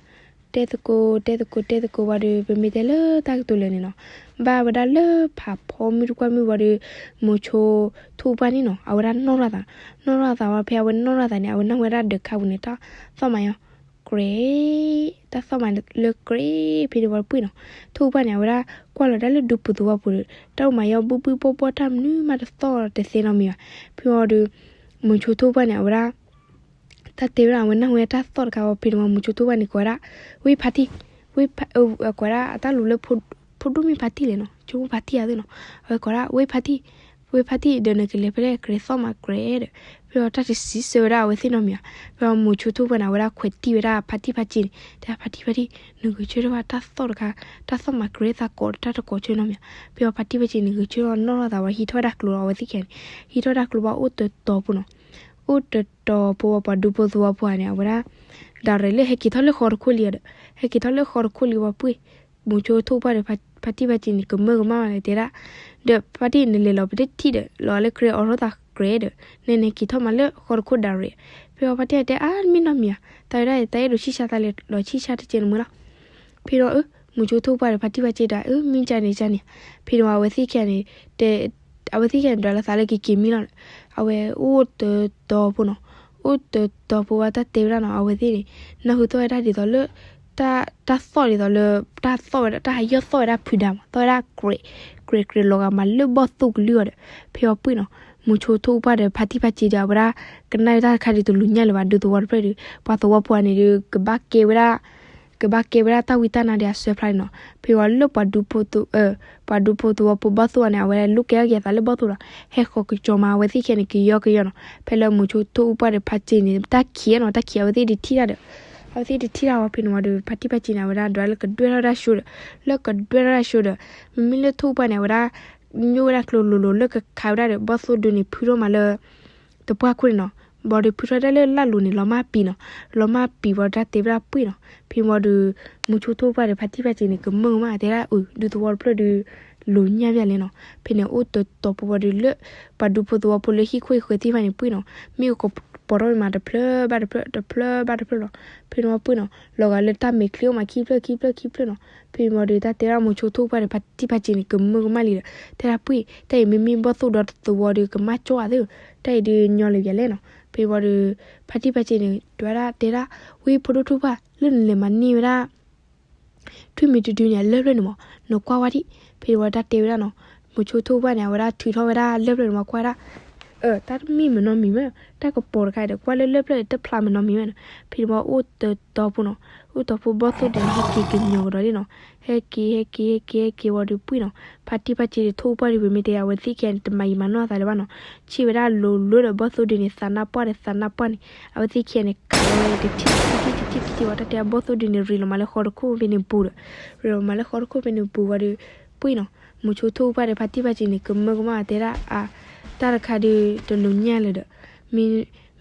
တဲသကိး တဲသကိး တဲသကိးဝံၤဒီး ပမ့ၢ်တဲလၢတၢ်ကတိၤလၢာ်န့ၣ်နီၤ, ဘၣ်ဝဲဒၣ်လၢဖးဖီမုၢ်တကွၢ်မုၢ်ဝံၤဒီး မိၤဆိထိၣ်ပှၢ်န့ၣ်နီၤ အဝဲဒၣ်နီၣ်ထီၣ်သး, နီၣ်ထီၣ်သးဝံၤ ဖဲအဝဲနီၣ်ထီၣ်သးန့ၣ် အဝဲနၢ်ဟူဝဲဒၣ်ဒၢးခါပူၤန့ၣ် တၢ်သီၣ်မးယီၤ ကြဲး, တၢ်သီၣ်မးလၢကြဲး ဖဲန့ၣ်ဝံၤတပှ့ၤနီၤ. ထိၣ်ပှၢ်န့ၣ် အဝဲဒၣ်ကွၢ်လီၤဒၣ်လၢဒူပူၤသဝီပူၤဒီး တၢ်အိၣ်မးယီၤဘှ့ၣ်ဘှ့ၣ်ဘှီၣ်ဘှီၣ် တၢ်မနုၤမးတသီၣ်တသဲနီတမံၤဘၣ်. ဖဲဝံၤဒီး မိၤဆိထိၣ်ပှၢ်န့ၣ် အဝဲဒၣ် တၢ်တဲဝဲဒၣ် အဝဲနၢ်ဟူဝဲတၢ်သီၣ်တခါဝံၤ ဖဲန့ၣ်ဝံၤ မိၤဆိထိၣ်ပှၢ်န့ၣ် ကိးဝဲဒၣ် ဝ့ၢ်ဖါတံၢ်, ဝ့ၢ်ဖါ, ကိးဝဲဒၣ်အတၢ်လူၤလၢ ဖိဒိၣ်မ့ၢ်ဖါတံၢ်လဲၣ်နီၤ, ဆိကမိၣ်ဖါတံၢ်အသ့ၣ်နီၤ, အဝဲကိးဒၣ် ဝ့ၢ်ဖါတံၢ်, ဝ့ၢ်ဖါတံၢ် ဒီးနကလဲၤဖဲလဲၣ် ကြဲးသီၣ်မးကြဲးဒီး ဖဲဒီးတၢ်တစံးဆၢဝဲဒၣ်အဝဲသ့ၣ်နီတမံၤဧါ. ဖဲဒီးမုဆိကထိၣ်ပှၢ်န့ၣ် အဝဲဒၣ်ခွဲးတံၢ်ဝဲဒၣ်ဖါတံၢ်ဖါစ့န့ၣ် တဲဖါတံၢ်ဖါတံၢ် နဂဲၤဆၢထၢၣ်ဘၣ်တၢ်သီၣ်တခါ, တၢ်သီၣ်မၤကရဲသးကိးဒီးတၢ်တကိးဆၢနီတမံၤဧါ. ဖဲဒီးဖါတံၢ်ဖါစ့န့ၣ် ဂဲၤဆၢထၢၣ်နီၣ်ထီၣ်သးဝဲ ဟံးထီၣ်ဝဲဒၣ်ကျိဒီးအဝဲသ့ၣ်ခံဂၤန့ၣ် ဟံးထီၣ်ဝဲဒၣ်ကျိဘၣ်အိၣ်တတီၤဖိနီၤ. အိၣ်တတီၤဖိဝံၤပှၤဒူဖိသဝီဖိဧါန့ၣ် အဝဲဒၣ် ဒၣ်ရဲၣ်လၢဟဲက့ၤထီၣ်လၢဃီတခိၣ်လံဒီး ဟဲက့ၤထီၣ်လၢဃီတခိၣ်လံဝံၤပှ့ၢ် မုဆိကထိၣ်ပှၢ်ဒီးဖါတံၢ်ဖါစ့န့ၣ် ကမၢကမၣ်ဝဲလၢတဲဒၣ်, ဒီးဖါတံၢ်နလဲၤလီၤပတထံၣ်ဒီး လီၤလၢကြဲအီၤထီၣ်သးကြဲဒီး နန့ၣ်က့ၤထီၣ်မးလၢဃီတခိၣ်ဒၣ်ရဲၣ်. ဖဲဒီးဖါတံၢ်တဲအါမ့ၢ်နီတမံၤဧါ, တၢ်ဝဲဒၣ်တၢ်အဲၣ်ဒိးဆံၣ်ဆါသးလဲၤလီၤဆံၣ်ဆါတကဲးန့ၣ်မုၢ်လီၤ. ဖဲဒီးအၢ မုဆိကထိၣ်ပှၢ်ဒီးဖါတံၢ်ဖါစ့ဒီး အၢ မ့ၢ်ကန့ၣ်ကန့ၣ်, ဖဲဒီးအဝဲသ့ၣ်ခံဂၤန့ၣ် တဲ အဝဲသ့ၣ်ခံဂၤန့ၣ် ဒွးလီၤသးလၢကက့ၤမံလီၤဒီး အဝဲအိၣ်တတီၤဖိနီၤ. အိၣ်တတီၤဖိဝံၤတၢ်တဲဝဲဒၣ်နီၤ အဝဲသ့ၣ်န့ၣ် နၢ်ဟူသီၣ်ဝဲဒၣ်ဒ်သိးလၢ တၢ်သီၣ်ဒ်သိးလၢ တၢ်သီၣ်ဝဲဒၣ် တၢ်ဟးယီၢ်သီၣ်ဝဲဒၣ်ဖုဒါမး သီၣ်ဝဲဒၣ် ကြဲးကြဲးလီၤဂာ်မးလၢဘီၣ်သိၣ်ကလုၢ်အီၤဒီး ဖဲအီၤပှ့ၢ်နီၤ. မုဆိကထိၣ်ပှၢ်ဒီးဖါတံၢ်ဖါစ့ဒီး အဝဲဒၣ် ကနၣ်ဝဲတၢ်တခါဒီးတလူၤညၣ်လၢၤဘၣ် ဒူသဝီတဖျၢၣ်ဒီး ပှၤသဝီဖိန့ၣ်ဒီး ကဘၣ်ကဲဝဲဒၣ် ကဘၣ်ကဲဝဲဒၣ်တၢ်ဝံတၢ်နါဒီးအဆၢဖျါန့ၣ်နီၤ. ဖဲဝံၤလၢပှၤဒူဖိသ ပှၤဒူဖိသဝီဖိဘီၣ်သိၣ်အီၤန့ၣ် အဝဲဒၣ်လိၣ်ကဲထီၣ်က့ၤအသးလၢဘီၣ်သိၣ်ဒီး ဟဲဃီၤကစီၤမး အဝဲသ့ၣ်ခံဂၤန့ၣ် ကယီကယီနီၤ. ဖဲလၢမုဆိကထိၣ်ပှၢ်ဒီးဖါတံၢ်ဖါစ့န့ၣ် တၢ်ခံးနီၤ တၢ်ခံးအဝဲသ့ၣ်တထံၣ်တၢ်ဒီး အဝဲသ့ၣ်တထံၣ်တၢ်ဝံၤဖဲန့ၣ်ဝံၤဒီး ဖါတံၢ်ဖါစ့န့ၣ် အဝဲဒၣ်ဒွးလၢကဒွဲၣ်ထီၣ်ဒၣ်ဆိဒီး လၢကဒွဲၣ်ထီၣ်ဒၣ်ဆိဒီး မ့မ့ၢ်လၢထိၣ်ပှၢ်န့ၣ် အဝဲဒၣ် ညိၣ်ဝဲဒၣ်ကျိလိၤလိၤလၢကခးဝဲဒၣ်ဒီး ဘီၣ်သိၣ်ဒုန့ၣ် ဖုထီၣ်မးလၢ တပှၢ်ခိၣ်န့ၣ်နီၤ. ဘၣ်ဒီးဖုထီၣ်ဒၣ်လၢလၢ်လိၤန့ၣ် လီၤမၢ်ပံၤနီၤ. လီၤမၢ်ပံၤဝံၤတၢ်တဲဝဲဒၣ်ပှ့ၢ်နီၤ. ဖဲဝံၤဒီး မုဆိကထိၣ်ပှၢ်ဒီးဖါတံၢ်ဖါစ့န့ၣ် ကမၢကမၣ်တဲဒၣ်အၢ ဒူသဝီတဖျၢၣ်ဒီး လိၤညၣ်ဘၣ်လဲၣ်နီၤ. ဖဲန့ၣ်အိၣ်တတီၤဖိဝံၤဒီးလၢ ပှၤဒူဖိသဝီဖိလၢဟံၣ်ခိၣ်ဟံၣ်ဃၢၤသ့ၣ်တဖၣ်န့ၣ်ပှ့ၢ်နီၤ. မ့ၣ်အူကပီၤထီၣ်ဝဲမးတဖျၢၣ်ဘၣ်တဖျၢၣ် တဖျၢၣ်ဘၣ်တဖျၢၣ်လီၤ. ဖဲန့ၣ်ဝံၤပှ့ၢ်နီၤ လီၤဂာ်လၢတၢ်မဲာ်ချံအိၣ်မးခံဖျၢၣ်ခံဖျၢၣ်ခံဖျၢၣ်နီၤ. ဖဲဝံၤဒီးတၢ်တဲဝဲဒၣ်မုဆိကထိၣ်ပှၢ်ဒီးဖါတံၢ်ဖါစ့န့ၣ် ကမၢကမၣ်လံဒီး တဲဒၣ်ပှ့ၢ် တၢ်အံၤမ့မ့ၢ်ဘီၣ်သိၣ်ဒီသဝီဒီး ကမၣ်ကၠီအသ့ဧၢ, တၢ်အံၤဒုးညီလၢၤယၤလဲၣ်နီၤ. ဖဲဝံၤဒီး ဖါတံၢ်ဖါစ့န့ၣ် တဲဝဲဒၣ်တဲဒၣ် ဝံဖိဒိၣ်ထိၣ်ပှၢ် လၢနလဲၤမၤန့ၢ်ဝဲဒၣ် ထွံၣ်မံၤတဒုန့ၣ် အလၢၢ်ဖျၢၣ်န့ၣ်မး နကွၢ်ဝဲဒံး. ဖဲန့ၣ်ဝံၤတၢ်တဲဝဲဒၣ်နီၤ မုဆိကထိၣ်ပှၢ်န့ၣ် အဝဲဒၣ်ထုးထီၣ်ဝဲဒၣ်လၢၢ်ဖျၢၣ်န့ၣ်မး ကွၢ်ဒၣ် အၢ တၢ်တမံၤမနီမံၤမ့ၢ် တၢ်ကပီၤတခါဒီး ကွၢ်လၢလၢၢ်ဖျၢၣ်တဖျါမနီမံၤမ့ၢ်နီၤ. ဖဲန့ၣ်ဝံၤအိၣ်တတီၤဖိနီၤ အိၣ်တတီၤဖိဘီၣ်သိၣ်ဒုန့ၣ် ဟဲက့ၤကညီၤကဒီးလံနီၤ. ဟဲက့ၤ ဟဲက့ၤ ဟဲက့ၤ ဟဲက့ၤဝံၤဒီးပှ့ၢ်နီၤ ဖါတံၢ်ဖါစ့ဒီးထိၣ်ပှၢ်ဒီး ပမ့ၢ်တဲအဝဲသ့ၣ်ခံဂၤန့ၣ် တမၤယံာ်မၤနီၢ်အသးလၢၤဘၣ်နီၤ. ဆ့ၣ်ဝဲဒၣ်လိၤလိၤဒီးဘီၣ်သိၣ်ဒုန့ၣ် သးနါပှၢ်ဒီးသးနါပှၢ်န့ၣ် အဝဲသ့ၣ်ခံဂၤန့ၣ် ခးဝဲတထံၣ်တထံၣ်တထံၣ်တထံၣ်ဝံၤ တၢ်တဲဘီၣ်သိၣ်ဒုန့ၣ် ရ့လိာ်မးလၢဃီတခိၣ်ဖဲန့ၣ်ပူၤဒီး ရ့လိာ်မးလၢဃီတခိၣ်ဖဲန့ၣ်ပူၤဝံၤဒီး ပှ့ၢ်နီၤ မုဆိကထိၣ်ပှၢ်ဒီးဖါတံၢ်ဖါစ့န့ၣ် ကမၢကမၣ်တဲဒၣ်အါ တၢ်တခါဒီး တလိၤညၣ်လၢၤဒီး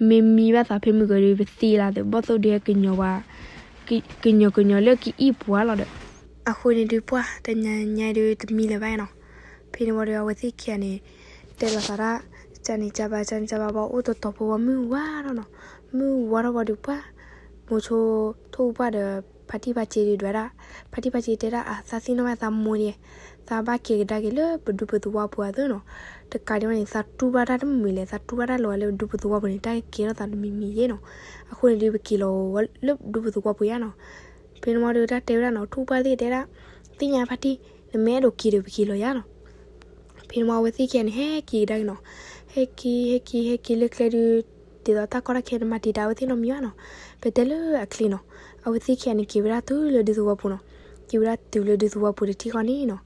မ့မ့ၢ်ဘၣ်သးဖဲမုၢ်ကီၤဒီး ပသံလၢသး ဘီၣ်သိၣ်ဒုဟဲကညီၤဝဲ ကညီၤကညီၤလၢကအံၣ်ပှၤလီၤဒီး အဃိန့ၣ်ဒုးပှၢ် တညါညါဒုးတမံလၢၤဘၣ်နီၤ. ဖဲန့ၣ်ဝံၤဒီးအဝဲသ့ၣ်ခံဂၤန့ၣ် တဲလိာ်သးဒၣ် ကန့ၣ်ကဘၣ် ကန့ၣ်ကဘၣ် ဘၣ်အိၣ်တတီၤဖိဝံၤမုၢ်ဝါထီၣ်နီၤ. မုၢ်ဝါထီၣ်ဝံၤဒီးပှၢ် မုဆိကထိၣ်ပှၢ်ဒီး ဖါတံၢ်ဖါစ့ဒုးဒွးဒၣ် ဖါတံၢ်ဖါစ့တဲဒၣ်အါ သးသ့ၣ်နီၣ်ဘၣ်သးမိၢ်ဒံး သးဘၣ်က့ၤကဒါက့ၤလၢပဒူပသဝီပူၤအသးနီၤ. တကးဒံးဘၣ်န့ၣ် သးတူၢ်ဘၣ်တၢ်တမံၤမံၤလဲၣ် သးတူၢ်ဘၣ်တၢ်လီၤဂာ်လၢပဒူပသဝီပူၤန့ၣ် တၢ်ကကဲထီၣ်သးတမံၤမံၤယဲနီၤ. အဃိန့ၣ်ဒုးပက့ၤလီၤလၢပဒူပသဝီပူၤယါနီၤ. ဖဲန့ၣ်ဝံၤဒီးတၢ်တဲဝဲဒၣ်နီၤ ထိၣ်ပှၢ်သ့ၣ်တဲဒၣ် သ့ၣ်ညါဖါတံၢ် နမ့ၢ်အဲၣ်ဒိးက့ၤဒီးပက့ၤလီၤယါနီၤ. ဖဲန့ၣ်ဝံၤအဝဲသ့ၣ်ခံဂၤန့ၣ် ဟဲက့ၤကဒါက့ၤနီၤ. ဟဲက့ၤ ဟဲက့ၤ ဟဲက့ၤလၢကျဲဒုး ဒ်သိးတၢ်ကီတၢ်ခဲန့ၣ် မၤတံာ်တာ်အဝဲသ့ၣ်နီတမံၤဘၣ်နီၤ. ပတဲလၢအချ့နီၤ အဝဲသ့ၣ်ခံဂၤန့ၣ် က့ၤဝဲဒၣ်တုၤလၢဒူသဝီပူၤနီၤ. က့ၤဝဲဒၣ်တုၤလၢဒူသဝီပူၤတထံၣ်ဃီန့ၣ်နီၤ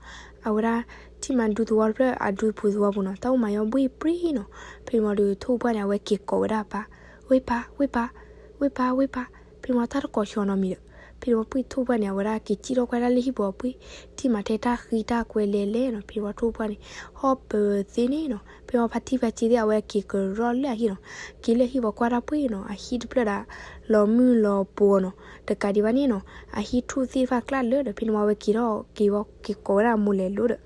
အဝဲဒၣ်ထံၣ်မးဒူသဝီတဖျၢၣ် အဒူပူၤသဝီပူၤနီၤ တၢ်အိၣ်မးယီၤဘှ့ၣ်ပြံနီၤ. ဖဲန့ၣ်ဝံၤဒီးထိၣ်ပှၢ်န့ၣ် အဝဲက့ၤကိးဝဲဒၣ်အပၢ် ဝ့ၢ်ပၢ် ဝ့ၢ်ပၢ် ဝ့ၢ်ပၢ် ဝ့ၢ်ပၢ်. ဖဲန့ၣ်ဝံၤတၢ်တကိးဆၢနီတမံၤဒီး ဖဲန့ၣ်ဝံၤပှ့ၢ်ထိၣ်ပှၢ်န့ၣ် အဝဲဒၣ်က့ၤစံၣ်ထီၣ်ကွၢ်ဒၣ်လၢဟံၣ်ပူၤအပှ့ၢ် ထံၣ်မးထဲတၢ်ဃံတၢ်ကွဲလဲၤလဲၤနီၤ. ဖဲန့ၣ်ဝံၤထိၣ်ပှၢ်န့ၣ် ဟီၣ်ပၢၤသ့န့ၣ်နီၤ. ဖဲန့ၣ်ဝံၤဖါတံၢ်ဖါစ့သ့ၣ် အဝဲက့ၤကရီလၢအဟံၣ်နီၤ. က့ၤလၢဟံၣ်ပူၤကွၢ်တၢ်ပှ့ၢ်နီၤ အဟံၣ်တဖျၢၣ်ဒၣ် လီၤမုၢ်လီၤပှီၤနီၤ. တကးဒံးဘၣ်န့ၣ်နီၤ အဟံၣ်ထူၣ်သ့ၣ်တဖၣ်ကျၢ်လၢာ်ဒီး ဖဲန့ၣ်ဝံၤအဝဲက့ၤထီၣ်က့ၤဝံၤက့ၤကိးဝဲဒၣ်အမိၢ်လဲၤလိၤဒီး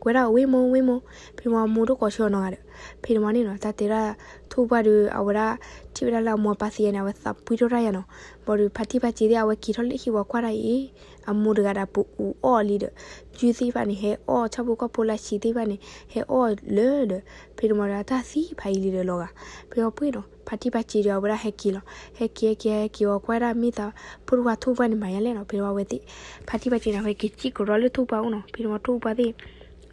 ကွဲဒၣ်ဝ့ၢ်မိၢ်ဝ့ၢ်မိၢ်. ဖဲန့ၣ်ဝံၤအမိၢ်တကိးဆၢနီတဂၤဒီး ဖဲန့ၣ်ဝံၤန့ၣ်နီၤ တၢ်တဲဒၣ်ထိၣ်ပှၢ်ဒီး အဝဲဒၣ်ထံၣ်ဝဲဒၣ်လၢအမိၢ်အပၢ်သံယါန့ၣ် အဝဲသးပှံထီၣ်တၢ်ယါနီၤ. ဘၣ်ဒီးဖါတံၢ်ဖါစ့သ့ၣ် အဝဲက့ၤထီၣ်လၢဟံၣ်ပူၤကွၢ်တၢ်အံၤ အမိၢ်တဂၤဒၣ်ပအူးအီၣ်လံဒီး ယုၢ်သ့ၣ်တဖၣ်န့ၣ် ဟဲအီၣ်ဆၣ်ဖိကီၢ်ဖိလၢဆံးသ့ၣ်တဖၣ်န့ၣ် ဟဲအီၣ်လၢာ်ဒီး ဖဲန့ၣ်ဝံၤဒီးတၢ်သံဖးယံာ်လံဒီးလီၤဂာ်. ဖဲန့ၣ်ဝံၤပှ့ၢ်နီၤ ဖါတံၢ်ဖါစ့ဒီး အဝဲဒၣ်ဟဲက့ၤလီၤ. ဟဲက့ၤ ဟဲက့ၤ ဟဲက့ၤဝံၤကွၢ်ဒၣ်မ့ၢ်သးဖိတဝါထိၣ်ပှၢ်န့ၣ်မၤယါလဲၣ်နီၤ. ဖဲန့ၣ်ဝံၤအဝဲသ့ၣ် ဖါတံၢ်ဖါစ့န့ၣ် အဝဲက့ၤစံၣ်ကရီလၢထိၣ်ပှၢ်အိၣ်နီၤ. ဖဲန့ၣ်ဝံၤထိၣ်ပှၢ်သ့ၣ်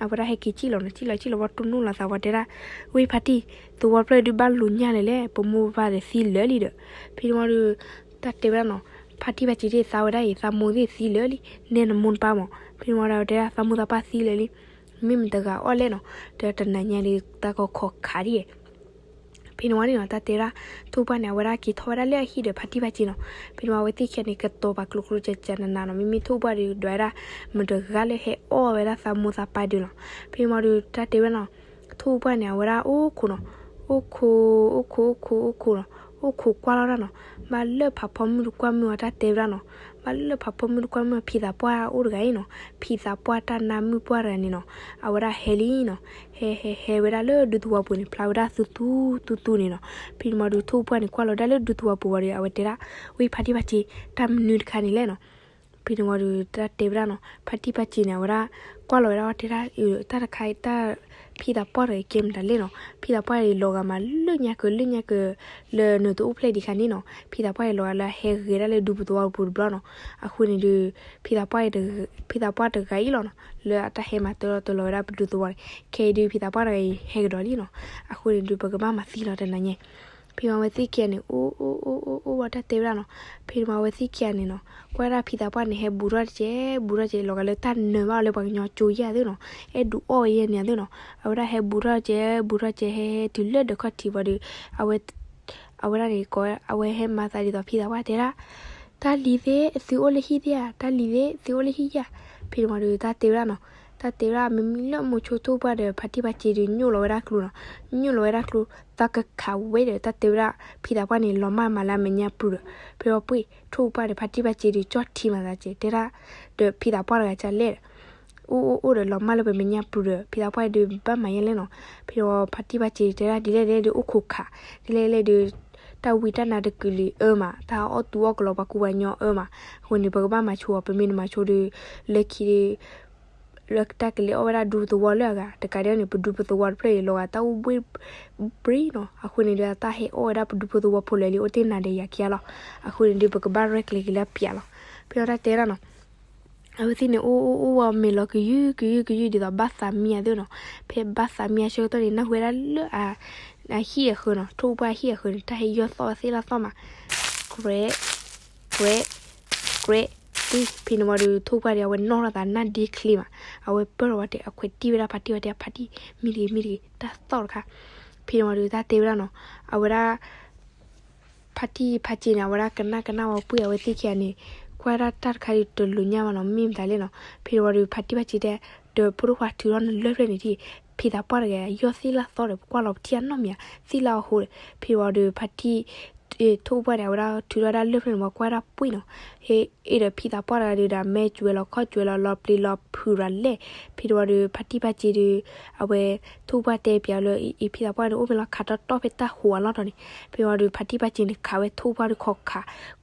အဝဲဒၣ်ဟဲက့ၤစံၣ်လီၤနီၤ. စံၣ်လီၤစံၣ်လီၤဝံၤတိၢ်နီၣ်လီၤသးဝံၤတဲဒၣ် ဝ့ၢ်ဖါတံၢ် သဝီတဖျၢၣ်ဒုးဘၣ်လိာ်ညၣ်လၢာ်လဲၣ် ပမိၢ်ပပၢ်ဒီးသံလၢာ်လံဒီး ဖဲန့ၣ်ဝံၤဒီး တၢ်တဲဝဲဒၣ်နီၤ ဖါတံၢ်ဖါစ့သ့ၣ် သးဝဲဒၣ်အံၤ သးမိၢ်သ့ၣ်သံလၢာ်လံ နဲနမိၢ်နပၢ်မး. ဖဲန့ၣ်ဝံၤဒီးတဲဒၣ်သးမိၢ်သးပၢ်သံလၢာ်လံ မ့ၢ်မတၤတဂၤအီၣ်လဲၣ်နီၤ. ဒီးတနၤညါဒီးတၢ်ကီခီခးဒ်ယဲၢ် ဖဲန့ၣ်ဝံၤန့ၣ်နီၤ တၢ်တဲဝဲဒၣ် ထိၣ်ပှၢ်န့ၣ် အဝဲဒၣ်က့ၤထီၣ်ဝဲဒၣ်လၢအဟံၣ်ဒီးဖါတံၢ်ဖါစ့နီၤ. ဖဲန့ၣ်ဝံၤအဝဲသ့ၣ်ခံဂၤန့ၣ် ကတိၤပာ်ကျိၤကျိၤစၢၤစၢၤနးနးနီၤ. မ့မ့ၢ်ထိၣ်ပှၢ်ဒီး ဒွးဝဲဒၣ် မတဂၤလၢဟဲအီၣ်ဝဲဒၣ်သးမိၢ်သးပၢ်ဒုးနီၤ. ဖဲန့ၣ်ဝံၤဒီး တၢ်တဲဝဲဒၣ်နီၤ ထိၣ်ပှၢ်န့ၣ် အဝဲဒၣ်အိၣ်ခိးနီၤ, အိၣ်ခိး အိၣ်ခိး အိၣ်ခိး အိၣ်ခိးနီၤ, အိၣ်ခိးကွၢ်လီၤဒၣ်နီၤ. ဘၣ်လၢဖးဖီမုၢ်တကွၢ်မုၢ်ဝံၤ တၢ်တဲဝဲဒၣ်နီၤ, ဘၣ်လၢဖးဖီမုၢ်တကွၢ်မုၢ် ဖံသးပှၢ်အိၣ်တဂၤအံၤနီၤ, ဖံသးပှၢ်တၢ်နါမုၣ်ပှၢ်တဂၤန့ၣ်နီၤ, အဝဲဒၣ်ဟဲလံနီၤ, ဟဲ ဟဲ ဟဲဝဲဒၣ်လၢဒူသဝီပူၤန့ၣ် ဖျါဝဲဒၣ်သူသူသူသူန့ၣ်နီၤ. ဖဲန့ၣ်ဝံၤဒီး ထိၣ်ပှၢ်န့ၣ် ကွၢ်လီၤဒၣ်လၢဒူသဝီပူၤဝံၤဒီး အဝဲတဲဒၣ် ဝံဖါတံၢ်ဖါစ့ တၢ်မနုၤတခါန့ၣ်လဲၣ်နီၤ. ဖဲန့ၣ်ဝံၤဒီး တၢ်တဲဝဲဒၣ်နီၤ ဖါတံၢ်ဖါစ့န့ၣ် အဝဲဒၣ် ကွၢ်လီၤဝဲဒၣ်တဲဒၣ် တၢ်တခါအံၤ တၢ် ဖံသးပှၢ်တဂၤကဲမတၤလဲၣ်နီၤ. ဖံသးပှၢ်အံၤလီၤဂာ်မးလၢညါက့ၤ လၢညါက့ၤ လၢနတအိၣ်ဖျဲၣ်ဒံးခါန့ၣ်နီၤ. ဖံသးပှၢ်အံၤလီၤဂာ်လၢအဟဲဂဲၤဒၣ်လၢဒူသဝီပူၤတဘျီနီၤ. အဃိန့ၣ်ဒီး ဖံသးပှၢ်အံၤ ဖံသးပှၢ်တဂၤအံၤလီၤနီၤ လၢအတၢ်ဟဲမၤတၢ်လီၤတၢ်လီၤဝဲဒၣ်ပဒူသဝီန့ၣ်. ခဲအံၤဒီး ဖံသးပှၢ်တဂၤအံၤဟဲကဒီးလံနီၤ. အဃိန့ၣ်ဒီး ပကဘၣ်မၤသံလီၤတနၤညါ ဖဲန့ၣ်ဝံၤအဝဲသ့ၣ်ခံဂၤန့ၣ် အိၣ် အိၣ် အိၣ် အိၣ် အိၣ်ဝံၤတၢ်တဲဝဲဒၣ်နီၤ. ဖဲန့ၣ်ဝံၤအဝဲသ့ၣ်ခံဂၤန့ၣ်နီၤ ကွၢ်ဒၣ်ဖံသးပှၢ်န့ၣ် ဟဲဘူးထီၣ်တကဲး ဘူးထီၣ်တကဲး လီၤဂာ်လၢတၢ်နၢၤဘၣ်အီၤလၢပှၤကညီကၠိယဲၢ်သ့ၣ်နီၤ, အဲၣ်ဒိးအီၣ်ဝဲယဲၢ်န့ၣ်သ့ၣ်နီၤ. အဝဲဒၣ်ဟဲဘူးထီၣ်တကဲး ဘူးထီၣ်တကဲး ဟဲဟဲတုၤလၢဒၢးခီၣ်ထံးဝံၤဒီး အဝဲ အဝဲဒၣ်န့ၣ် ကိး အဝဲဟဲမၤသးဒ်သိးဖံသးပှၢ်တဲဒၣ် တၢ်လံၤသ့ၣ် သုအိၣ်လၢဟံၣ်သ့ၣ်ဧါ, တၢ်လံၤသ့ၣ် သုအိၣ်လၢဟံၣ်ဧါ. ဖဲန့ၣ်ဝံၤဒီး တၢ်တဲဝဲဒၣ်နီၤ, တၢ်တဲဝဲဒၣ် မ့မ့ၢ်လၢမိၤဆိထိၣ်ပှၢ်ဒီး ဖါတံၢ်ဖါစ့ဒီး ညိၣ်လီၤဝဲဒၣ်ကျိနီၤ, ညိၣ်လီၤဝဲဒၣ်ကျိ သးကခးဝဲဒီး တၢ်တဲဝဲဒၣ် ဖံသးပှၢ်န့ၣ် လီၤမၢ်မးလၢအမဲာ်ညါပူၤဒီး ဖဲဝံၤပှ့ၢ် ထိၣ်ပှၢ်ဒီး ဖါတံၢ်ဖါစ့ဒီး ကၠီၣ်ထံမၤသးကဲး တဲဒၣ် ဒီးဖံသးပှၢ်တဂၤကလဲၣ်ဒီး အိၣ်အိၣ်အိၣ်ဒီး လီၤမၢ်လၢပမဲာ်ညါပူၤဒီး ဖံသးပှၢ်ဒီး ဘၣ်မၤယဲၢ်လဲၣ်နီၤ. ဖဲန့ၣ်ဝံၤ ဖါတံၢ်ဖါစ့တဲဒၣ် ဒ်လဲၣ်ဒ်လဲၣ်ဒီး အိၣ်ခိးခး ဒ်လဲၣ်ဒ်လဲၣ်ဒီး တၢ်ဝံတၢ်နါတကုာ်လံအၢမး, တၢ်အီၣ်သူအီၣ်ကလီပှၤကူပှၤကညီအၢမး. အဃိန့ၣ် ပကဘၣ်မၤဆိအီၤ, ပမ့ၢ်တမၤဆိဒီး လၢခံဒီး လၢတၢ်ကလဲၤအီၣ်ဝဲဒၣ်ဒူသဝီလၢအဂၤ တကးဒံးန့ၣ် ပဒူပသဝီတဖျၢၣ်အံၤ လီၤဂာ်တၢ်အိၣ်ဘှ့ၣ်ဘြံနီၤ. အဃိန့ၣ်ဒီး အတၢ်ဟဲအီၣ်ဝဲဒၣ်ပဒူဖိသဝီဖိလၢာ်လံ အိၣ်တ့ၢ်နၤဒီးယၤခံဂၤလီၤ. အဃိန့ၣ်ဒီး ပကဘၣ်ရဲၣ်ကျဲၤက့ၤလၢအပျးလီၤ. ဖဲအီၤတၢ်တဲဒၣ်နီၤ အဝဲသ့ၣ်န့ၣ် အိၣ်အိၣ်အိၣ်ဝံၤ မဲာ်လီၤကယုၢ်ကယုၢ်ကယုၢ်ဒ်သိးဘၣ်သးမံအသိးနီၤ. ဖဲဘၣ်သးမံအဆၢကတီၢ်န့ၣ် နၢ်ဟူဝဲဒၣ်လၢ အဟံၣ်အဃၢၤနီၤ, ထိၣ်ပှၢ်အဟံၣ်အဃၢၤန့ၣ် တၢ်ဟဲယီၢ်သီၣ်ဝဲသ့ၣ်လၣ်သီၣ်မး, ကြဲး ကြဲး ကြဲး ပှ့ၢ်. ဖဲန့ၣ်ဝံၤဒီး ထိၣ်ပှၢ်ဒီး အဝဲနီၣ်ထီၣ်သးနၢ်ဒ့ချ့မး, အဝဲပၢၢ်ထီၣ်ဝဲတဲ အခွဲးတံၢ်ဝဲဒၣ်ဖါတံၢ်ဝဲတဲ ဖါတံၢ် မံတဂ့ၤ မံတဂ့ၤ တၢ်သီၣ်တခါ. ဖဲန့ၣ်ဝံၤဒီး တၢ်တဲဝဲဒၣ်နီၤ, အဝဲဒၣ် ဖါတံၢ်ဖါစ့န့ၣ် အဝဲဒၣ်ကနၣ်ကနၣ်ဝံၤပှ့ၢ် အဝဲသ့ၣ်ခံဂၤန့ၣ် ကွၢ်ဒၣ်တၢ်တခါဒီးတလိၤညါဘၣ်နီၤ, မ့ၢ်မတၤလဲၣ်နီၤ. ဖဲန့ၣ်ဝံၤဒီး ဖါတံၢ်ဖါစ့တဲ ဒီးဖိဒိၣ်ခွါထုးထီၣ်နလၢၢ်ဖျၢၣ်န့ၣ်ထံၣ်, ဖံသးပှၢ်တဂၤ ယီၢ်သ့ၣ်လၣ်သီၣ်ဒီး ပကွၢ်လီၤပထံၣ်အနီတမံၤဧါ, သ့ၣ်လၣ်အီၤအဃိဒီး. ဖဲန့ၣ်ဝံၤဒီး ဖါတံၢ် ထိၣ်ပှၢ်န့ၣ် အဝဲဒၣ်ထုးထီၣ်ဒၣ်လၢၢ်ဖျၢၣ်န့ၣ် ပှၤကွၢ်ဒၣ်ပှ့ၢ်နီၤ, ဟဲအ့ၣ်ဒီးဖံသးပှၢ်တဂၤဒီး ဒၣ်မဲာ်ကွဲလီၤခီၣ်ကွဲလီၤ လီၤပျံၤလီၤဖုးရၤလဲၣ်. ဖဲန့ၣ်ဝံၤဒီး ဖါတံၢ်ဖါစ့ဒီး အဝဲ ထိၣ်ပှၢ်တဲပၠးလၢ အံၤ ဖံသးပှၢ်န့ၣ် အိၣ်မ့ၢ်လီၤခးတီတီဖဲတၢ်ဟိးအလီၢ်တီၤန့ၣ်. ဖဲန့ၣ်ဝံၤဒီး ဖါတံၢ်ဖါစ့န့ၣ် ခးဝဲထိၣ်ပှၢ်ဒီး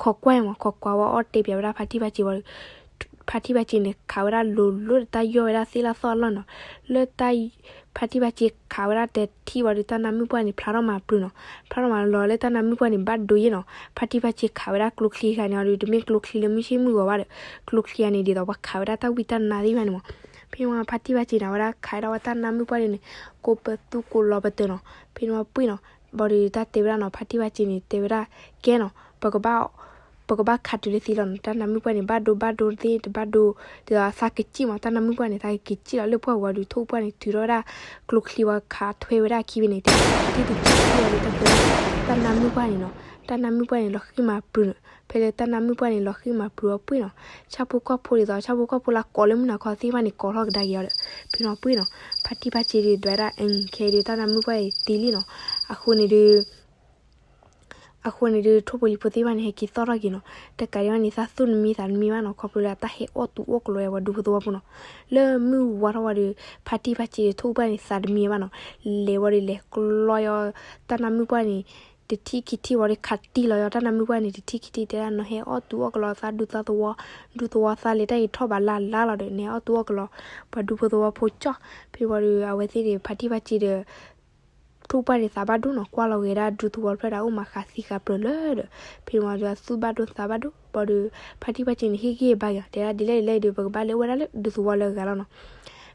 ခိးကွၢ်မး ခိးကွၢ်ဝဲအီၣ်တဲပၠးဝဲဒၣ်ဖါတံၢ်ဖါစ့ဝံၤဒီး ဖါတံၢ်ဖါစ့န့ၣ် ခးဝဲဒၣ်လိၤလိၤဒီးတၢ်ယီၢ်ဝဲဒၣ်သ့ၣ်လၣ်သီၣ်အလီၢ်နီၤ. လၢတၢ် ဖါတံၢ်ဖါစ့ခးဝဲဒၣ်တထံၣ်ဝံၤဒီး တၢ်နါမုၣ်ပှၢ်န့ၣ် ဖျါထီၣ်မၤပြူၤနီၤ, ဖျါထီၣ်မၤလီၤလၢတၢ်နါမုၣ်ပှၢ်န့ၣ် ဘၣ်ဒိယဲၢ်နီၤ. ဖါတံၢ်ဖါစ့ခးဝဲဒၣ်ကျိချံတခါန့ၣ်ဒီး တမ့ၢ်ကျိချံလၢမုၢ်ဆ့ၣ်မုၢ်ဂီၤဘၣ်ဒီး ကျိချံအံၤန့ၣ် ဒ်သိးပှၤခးဝဲဒၣ်တၢ်ဝံတၢ်နါသ့ၣ်တဖၣ်န့ၣ်မး. ဖဲန့ၣ်ဝံၤ ဖါတံၢ်ဖါစ့န့ၣ် အဝဲဒၣ်ခးဝဲဒၣ်တၢ်နါမုၣ်ပှၢ်န့ၣ် ကိးပသူကိးလီၤပတၢၢ်နီၤ. ဖဲန့ၣ်ဝံၤပှ့ၢ်နီၤ, ဘၣ်ဒီးတၢ်တဲဝဲဒၣ်နီၤ, ဖါတံၢ်ဖါစ့န့ၣ် တဲဝဲဒၣ် ကဲနီၤ, ပကဘၣ် ပကဘၣ်ခးတုၤလၢသံလီၤနီၤ. တၢ်နါမုၣ်ပှၢ်န့ၣ် ဘၣ်ဒိဘၣ်ဒိသ့ၣ် တဘၣ်ဒိ ဒ်သိးသးကစံၣ်မး တၢ်နါမုၣ်ပှၢ်န့ၣ် သးကက့ၤစံၣ်လီၤလၢပှၢ်ပူၤဝံၤဒီး ထိၣ်ပှၢ်န့ၣ် ထုးထီၣ်ဝဲဒၣ်ကျိချံဝံၤခးထွဲဝဲဒၣ်အခံဖဲန့ၣ် တထံၣ်တထံၣ်ဝံၤဒီး တၢ်တဲဝဲဒၣ် တၢ်နါမုၣ်ပှၢ်န့ၣ်နီၤ, တၢ်နါမုၣ်ပှၢ်န့ၣ် လီၤဃံၢ်မၤပြူၤနီၤ. ဖဲလၢတၢ်နါမုၣ်ပှၢ်န့ၣ် လီၤဃံၢ်မၤပြူၤအပှ့ၢ်နီၤ, ဆၣ်ဖိကီၢ်ဖိဒ်သိး ဆၣ်ဖိကီၢ်ဖိလၢကိးလၢမုၢ်နၤခီသ့ၣ်တဖၣ်န့ၣ် ကိးထီၣ်ကဒါက့ၤအီၤဒီး ဖဲန့ၣ်ပှ့ၢ်နီၤ, ဖါတံၢ်ဖါစ့ဒီး ဒွးဒၣ်အခဲဒီး တၢ်နါမုၣ်ပှၢ်အံၤသံလံနီၤ. အဃိန့ၣ် အဃိန့ၣ်ဒီး ထိၣ်ဖိလံၤဖိသ့ၣ်တဖၣ်န့ၣ် ဟဲက့ၤသီၣ်ထီၣ်က့ၤနီၤ. တကးဒံးဘၣ်န့ၣ် သးသူၣ်တမံသးတမံဘၣ်နီၤ, ခီဖျိလၢအတၢ်ဟဲအီၣ်သူအီၣ်ကလီယၤ ပှၤဒူဖိသဝီဖိနီၤ. လၢမုၢ်ဝါထီၣ်ဝံၤဒီး ဖါတံၢ်ဖါစ့ဒီး ထိၣ်ဖိပှၢ်န့ၣ် သးတမံဘၣ်နီၤ. လဲၤဝံၤဒီး လဲၤကျီယီၤ တၢ်နါမုၣ်ပှၢ်န့ၣ် တထံၣ်ခံထံၣ်ဝံၤဒီး ခးတံၢ်လီၤယီၤ တၢ်နါမုၣ်ပှၢ်န့ၣ် တထံၣ်ခံထံၣ် တဲဒၣ်နဟဲအီၣ်သူအီၣ်ကလီသးဒူသးသဝီ, ဒူသဝီသးလဲၤတၢ်အံၤထီၣ်ဘးလၢ်လၢ်လီၤဒီး နဟဲအီၣ်သူအီၣ်ကလီ ပှၤဒူဖိသဝီဖိကၠီၣ်. ဖဲဝံၤဒီး အဝဲသ့ၣ်န့ၣ် ဖါတံၢ်ဖါစ့ဒီး ထိၣ်ပှၢ်န့ၣ်သးဘၣ်ဒိနီၤ, ကွၢ်လီၤဂ့ၤဒၣ်ဒူသဝီတဖျၢၣ်ဒီး အိၣ်မးဃးသံဃာ်ပြၢၤလၢာ်ဒီး ဖဲန့ၣ်ဝံၤဒီး အသူၣ်ဘၣ်ဒိသးဘၣ်ဒိ ဘၣ်ဒီး ဖါတံၢ်ဖါစ့န့ၣ် ဟ့ၣ်ဂံၢ်ဘါက့ၤအီၤ တဲဒၣ်ဒ်လဲၣ်ဒ်လဲၣ်ဒီး ပကဘၣ်လဲၤအိၣ်ဝဲဒၣ်လၢဒူသဝီလၢအဂၤလီၤနီၤ.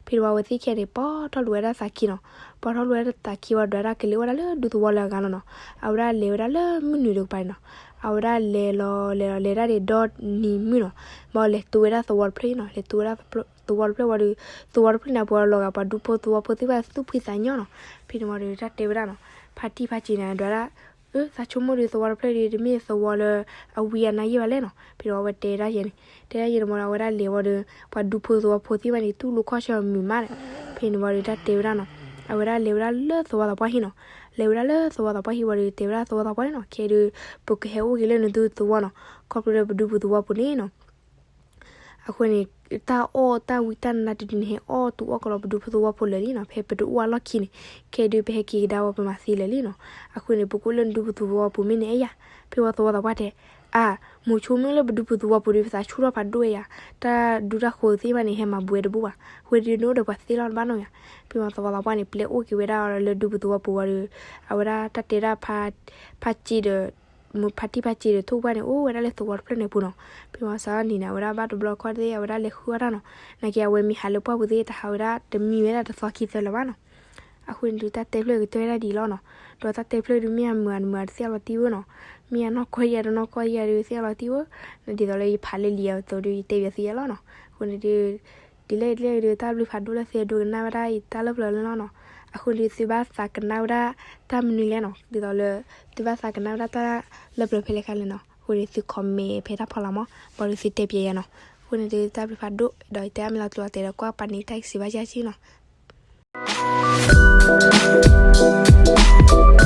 ဖဲန့ၣ်ဝံၤ အဝဲသ့ၣ်ခံဂၤန့ၣ် ပိာ်ထီၣ်လိာ်ဝဲဒၣ်သးခံနီၤ, ပိာ်ထီၣ်လိာ်ဝဲဒၣ်သးခံဝံၤ ဒွးဒၣ်ကလဲၤအိၣ်ဝဲဒၣ်လၢဒူသဝီလၢအဂၤလီၤနီၤ. အဝဲဒၣ်လဲၤဝဲဒၣ်လၢမုၢ်နုာ်တကပၤန့ၣ်နီၤ, အဝဲဒၣ်လဲၤလီၤလဲၤလီၤ လဲၤဒၣ်ဒ်ဒီနံၤမုၢ်နီၤ, ဘၣ်လဲၤတုၤဝဲဒၣ်သဝီတဖျၢၣ်နီၤ, လဲၤတုၤဝဲဒၣ်သဝီတဖျၢၣ်ဝံၤဒီး သဝီတဖျၢၣ်န့ၣ် ပှၤလီၤဂာ်ပှၤဒူဖိသဝီဖိသ့ၣ်တဖၣ်သူၣ်ဖှံသးညီနီၤ. ဖဲန့ၣ်ဝံၤဒီး တၢ်တဲဝဲဒၣ်နီၤ, ဖါတံၢ်ဖါစ့န့ၣ် ဒွးဒၣ်, အၢ သးဆိကမိၣ်ဒီးသဝီတဖျၢၣ်ဒီး တမ့ၢ်သဝီလၢအဝံအနါယဲၢ်ဘၣ်လဲၣ်နီၤ. ဖဲဒီးအဝဲတဲဒၣ်ယဲန့ၣ်, တဲဒၣ်ယဲန့ၣ်မ့ၢ်ဒီး အဝဲဒၣ်လဲၤဝံၤဒီး ပှၤဒူဖိသဝီဖိသ့ၣ်တဖၣ်န့ၣ် တူၢ်လိာ်ခီၣ်ဆၢမုာ်မးန့ၣ်. ဖဲန့ၣ်ဝံၤဒီး တၢ်တဲဝဲဒၣ်နီၤ, အဝဲဒၣ်လဲၤဝဲဒၣ်လၢသဝီသးပှၢ်ဟံၣ်နီၤ. လဲၤဝဲဒၣ်လၢသဝီသးပှၢ်ဟံၣ်ဝံၤဒီး တဲဝဲဒၣ်သဝီသးပှၢ်န့ၣ်နီၤ, ခဲအံၤဒီး ပကဟဲအိၣ်က့ၤလၢနသုသဝီနီၤ. ခီဖျိလၢပဒူဖိသဝီဖိန့ၣ်နီၤ အဃိန့ၣ် တၢ်အီၣ်တၢ်ဝံတၢ်နါတဒုန့ၣ် ဟဲအီၣ်တူၢ်အီၣ်ကလီပဒူဖိသဝီဖိလၢာ်လံနီၤ. ဖဲပတအိၣ်အလီၢ်ခံန့ၣ် ခဲအံၤဒုး ပဟဲက့ၤကဒါဝဲပမၤသံလၢာ်လံနီၤ. အဃိန့ၣ် ပကအိၣ်လၢနဒူဖိသဝီပူၤမ့ၢ်န့ၢ်အဲၣ်ယၤ. ဖဲဝံၤသဝီသးပှၢ်တဲ, အါ, မိၤဆိမ့ၢ်လၢပဒူဖိသဝီပူၤဒီး ပသးဆူၣ်ထီၣ်ဖးဒိၣ်ဝဲယၤ, တၢ်ဒူတၢ်ဃိသ့ၣ်တဖၣ်န့ၣ် ဟဲမၤဘူးဝဲတဘူၣ်ဘၣ်. အဃိန့ၣ်ဒုး နအိၣ်ဒီးပှၤသ့လီၤတဘၣ်နီၤယၤ. ဖဲဝံၤသဝီသးပှၢ်န့ၣ် ပျဲအိၣ်က့ၤဝဲဒၣ်လၢဒူဖိသဝီပူၤဝံၤဒီး အဝဲဒၣ်တၢ်တဲဒၣ် ဖါစ့ဒီး ဖါတံၢ်ဖါစ့ဒီး ထိၣ်ပှၢ်န့ၣ် အိၣ်ဝဲဒၣ်လၢသဝီတဖျၢၣ်န့ၣ်အပူၤနီၤ. ဖဲဝံၤစးထီၣ်န့ၣ်န့ၣ် အဝဲဒၣ်ဘၣ်တဘျီခီၣ်သ့ၣ် အဝဲဒၣ်လဲၤဃုအီၣ်တၢ်နီၤ. နာ်က့အဝဲမ့ၢ်ဟးလၢပှၢ်ပူၤသ့ၣ် တဟးဝဲဒၣ်တမံၤဝဲဒၣ်တသီခံသၢလၢၤဘၣ်နီၤ. အဃိန့ၣ်ဒုး တၢ်တဲဖျၢၣ်ကတၢၢ်ဝဲဒၣ်ဒ်အံၤလီၤနီၤ. ဒီးတၢ်တဲဖျၢၣ်ဒုး မ့ၢ်အမုာ်အမုာ်တသ့ၣ်လီၤတံၢ်ဧၢနီၤ. မ့ၢ်အနီၢ်ကီၢ်ယၤတနီၢ်ကီၢ်ယၤဒုးသ့ၣ်လီၤတံၢ်ဧၢ. ဒ်သိးလၢယဖးလၢလံာ်အသိးဒုး ယတဲပၠးသုယဲလီၤနီၤ. အဃိန့ၣ်ဒုး ဒ်လဲၣ်ဒ်လဲၣ်ဒုး တၢ်ဘျုးဖးဒိၣ်လၢသုဒိကနၣ်ဝဲဒၣ်အံၤတၢ်လၢပျၢၤလၢလီၤနီၤ. အဃိန့ၣ်ဒုး သုဘၣ်သးကနၣ်ဝဲဒၣ်တၢ်မနုၤလဲၣ်နီၤ. ဒ်သိးလၢ သုဘၣ်သးကနၣ်ဝဲဒၣ်တၢ်လၢပျၢၤဖဲလဲၣ်ခါလဲၣ်နီၤ. အဃိန့ၣ် သု comment ဖဲတၢ်ဖီလာ်မး ဘၣ်ဒီးသုတဲပၠးယၤနီၤ. အဃိန့ၣ်ဒုး တၢ်ဘျုးဖးဒိၣ် ဒီးယတဲအါမးလီၤ ကျိၤအတဲဒီးကွၢ်ပာ်န့ၣ် တၢ်စံးဘၣ်ယၢ်ဆံနီၤ.